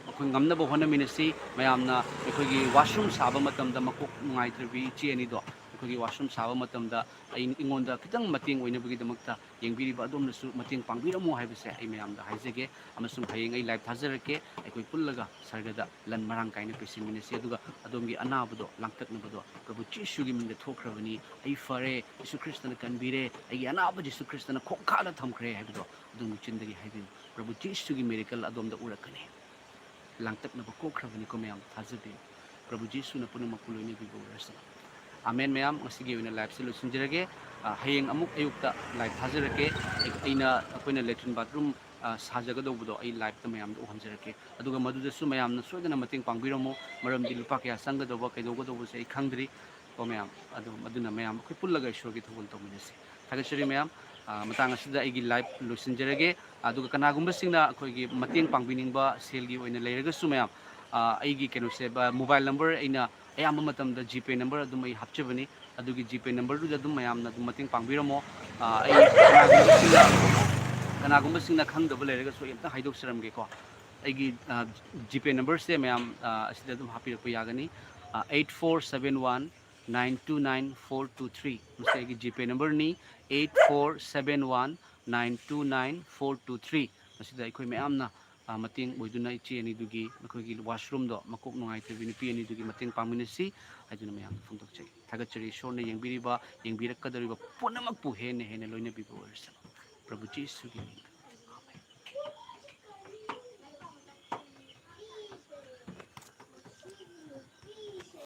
ꯑꯩꯈꯣꯏ ꯉꯝꯅꯕ ꯍꯣꯠꯅꯃꯤꯟꯅꯁꯤ꯫ ꯃꯌꯥꯝꯅ ꯑꯩꯈꯣꯏꯒꯤ washroom ꯁꯥꯕ ꯃꯇꯝꯗ ꯃꯀꯣꯛ ꯅꯨꯡꯉꯥꯏꯇ꯭ꯔꯕꯤ ꯏꯆꯦ ꯑꯅꯤꯗꯣ ꯑꯩꯈꯣꯏꯒꯤ washroom ꯁꯥꯕ ꯃꯇꯝꯗ ꯑꯩ, ꯑꯩꯉꯣꯟꯗ ꯈꯤꯇꯪ ꯃꯇꯦꯡ ꯑꯣꯏꯅꯕꯒꯤꯗꯃꯛꯇ ꯌꯦꯡꯕꯤꯔꯤꯕ ꯑꯗꯣꯝꯅꯁꯨ ꯃꯇꯦꯡ ꯄꯥꯡꯕꯤꯔꯝꯃꯨ ꯍꯥꯏꯕꯁꯦ ꯑꯩ ꯃꯌꯥꯝꯗ ꯍꯥꯏꯖꯒꯦ꯫ ꯑꯃꯁꯨꯡ ꯍꯌꯦꯡ ꯑꯩ live ꯊꯥꯖꯔꯛꯀꯦ꯫ ꯑꯩꯈꯣꯏ ꯄꯨꯜꯂꯒ ꯁꯔꯒꯗ ꯂꯟ ꯃꯔꯥꯡ ꯀꯥꯏꯅ ꯄꯤꯁꯤꯟꯃꯤꯟꯅꯁꯤ꯫ ꯑꯗꯨꯒ ꯑꯗꯣꯝꯒꯤ ꯑꯅꯥꯕꯗꯣ, ꯂꯥꯡꯇꯛꯅꯕꯗꯣ ꯄ꯭ꯔꯚꯨ ꯖꯤꯁꯨꯒꯤ ꯃꯤꯡꯗ ꯊꯣꯛꯈ꯭ꯔꯕꯅꯤ꯫ "ꯑꯩ ꯐꯔꯦ, ꯖꯤꯁꯨ ꯈ꯭ꯔꯤꯁꯇꯅ ꯀꯟꯕꯤꯔꯦ, ꯑꯩꯒꯤ ꯑꯅꯥꯕ ꯖꯤꯁꯨ ꯈ꯭ꯔꯤꯁꯇꯅ ꯈꯣꯡꯈꯥꯗ ꯊꯝꯈ꯭ꯔꯦ" ꯍꯥꯏꯕꯗꯣ ꯑꯗꯣꯝꯒꯤ ꯆꯤꯟꯗꯒꯤ ꯍꯥꯏꯕꯤꯌꯨ꯫ ꯄ꯭ꯔꯚꯨ ꯖꯤꯁꯨꯒꯤ miracle ꯑꯗꯣꯝꯗ ꯎꯔꯛꯀꯅꯤ꯫ ꯂꯥꯡꯇꯛꯅꯕ ꯀꯣꯛꯈ꯭ꯔꯕꯅꯤꯀꯣ ꯃꯌꯥꯝ, ꯊꯥꯖꯕꯤꯌꯨ꯫ ꯄ꯭ꯔꯚꯨ ꯖꯤꯁꯨꯅ ꯄꯨꯝꯅꯃꯛꯄꯨ ꯂꯣꯏꯅꯕꯤꯕ ꯑꯣꯏꯔꯁꯅꯨ꯫ ꯑꯃꯦꯟ ꯃꯌꯥꯝ, ꯉꯁꯤꯒꯤ ꯑꯣꯏꯅ liveꯁꯦ ꯂꯣꯏꯁꯤꯟꯖꯔꯒꯦ꯫ ꯑ, ꯍꯌꯦꯡ ꯑꯃꯨꯛ ꯑꯌꯨꯛꯇ live ꯊꯥꯖꯔꯛꯀꯦ꯫ ꯑꯩ-, ꯑꯩꯅ, ꯑꯩꯈꯣꯏꯅ latrine bathroom, ꯑ, ꯁꯥꯖꯒꯗꯧꯕꯗꯣ ꯑꯩ liveꯇ ꯃꯌꯥꯝꯗ ꯎꯍꯟꯖꯔꯛꯀꯦ꯫ ꯑꯗꯨꯒ ꯃꯗꯨꯗꯁꯨ ꯃꯌꯥꯝꯅ ꯁꯣꯏꯗꯅ ꯃꯇꯦꯡ ꯄꯥꯡꯕꯤꯔꯝꯃꯨ꯫ ꯃꯔꯝꯗꯤ ꯂꯨꯄꯥ ꯀꯌꯥ ꯆꯪꯒꯗꯧꯕ, ꯀꯩꯗꯧꯒꯗꯧꯕꯁꯦ ꯑꯩ ꯈꯪꯗ꯭ꯔꯤ꯫ ꯀꯣ ꯃꯌꯥꯝ, ꯑꯗꯨ, ꯑꯗꯨꯅ ꯃꯌꯥꯝ ꯑꯩꯈꯣꯏ ꯄꯨꯜꯂꯒ ꯏꯁꯣꯔꯒꯤ ꯊꯧꯒꯜ ꯇꯧꯃꯤꯟꯅꯁꯤ꯫ ꯊꯥꯒꯠꯆꯔꯤ ꯃꯌꯥꯝ꯫ ꯑ, ꯃꯇꯥꯡ ꯑꯁꯤꯗ ꯑꯩꯒꯤ live ꯂꯣꯏꯁꯤꯟꯖꯔꯒꯦ꯫ ꯑꯗꯨꯒ ꯀꯅꯥꯒꯨꯝꯕꯁꯤꯡꯅ ꯑꯩꯈꯣꯏꯒꯤ ꯃꯇꯦꯡ ꯄꯥꯡꯕꯤꯅꯤꯡꯕ ꯁꯦꯜꯒꯤ ꯑꯣꯏꯅ ꯂꯩꯔꯒꯁꯨ ꯃꯌꯥꯝ, ꯑ, ꯑꯩꯒꯤ ꯀꯩꯅꯣꯁꯦ, ꯕ-, mobile number ꯑꯩꯅ ꯑꯌꯥꯝꯕ ꯃꯇꯝꯗ GPay number ꯑꯗꯨꯝ ꯑꯩ ꯍꯥꯞꯆꯕꯅꯤ꯫ ꯑꯗꯨꯒꯤ GPay numberꯗꯨꯗ ꯑꯗꯨꯝ ꯃꯌꯥꯝꯅ ꯑꯗꯨꯝ ꯃꯇꯦꯡ ꯄꯥꯡꯕꯤꯔꯝꯃꯣ꯫ ꯑꯥ, ꯑꯩ ꯀꯅꯥꯒꯨꯝꯕꯁꯤꯡꯅ, ꯀꯅꯥꯒꯨꯝꯕꯁꯤꯡꯅ ꯈꯪꯗꯕ ꯂꯩꯔꯒꯁꯨ ꯑꯩ ꯑꯝꯇ ꯍꯥꯏꯗꯣꯛꯆꯔꯝꯒꯦꯀꯣ꯫ ꯑꯩꯒꯤ, ꯑꯥ, ꯖꯤꯄꯦ ꯅꯝꯕꯔꯁꯦ ꯃꯌꯥꯝ, ꯑꯥ, ꯑꯁꯤꯗ ꯑꯗꯨꯝ ꯍꯥꯞꯄꯤꯔꯛꯄ ꯌꯥꯒꯅꯤ꯫ ꯑꯥ, eight four seven one nine two nine four two three꯫ ꯃꯁꯤ ꯑꯩꯒꯤ ꯖꯤꯄꯦ ꯅꯝꯕꯔꯅꯤ, eight four seven one nine two nine four two three꯫ ꯃꯁꯤꯗ ꯑꯩꯈꯣꯏ ꯃꯌꯥꯝꯅ, ꯑꯥ, ꯃꯇꯦꯡ ꯑꯣꯏꯗꯨꯅ ꯏꯆꯦ ꯑꯅꯤꯗꯨꯒꯤ, ꯃꯈꯣꯏꯒꯤ ꯋꯥꯁꯔꯨꯝꯗꯣ ꯃꯀꯣꯛ ꯅꯨꯡꯉꯥꯏꯇꯕꯤ ꯅꯨꯄꯤ ꯑꯅꯤꯗꯨꯒꯤ ꯃꯇꯦꯡ ꯄꯥꯡꯃꯤꯟꯅꯁꯤ ꯍꯥꯏꯗꯨꯅ ꯃꯌꯥꯝꯗ ꯐꯣꯡꯗꯣꯛꯆꯔꯤ꯫ ꯊꯥꯒꯠꯆꯔꯤ꯫ ꯏꯁꯣꯔꯅ ꯌꯦꯡꯕꯤꯔꯤꯕ, ꯌꯦꯡꯕꯤꯔꯛꯀꯗꯧꯔꯤꯕ ꯄꯨꯝꯅꯃꯛꯄꯨ ꯍꯦꯟꯅ ꯍꯦꯟꯅ ꯂꯣꯏꯅꯕꯤꯕ ꯑꯣꯏꯔꯁꯅꯨ꯫ ꯄ꯭ꯔꯚꯨ ꯖꯤꯁꯨꯒꯤ ꯃꯤꯡꯗ꯫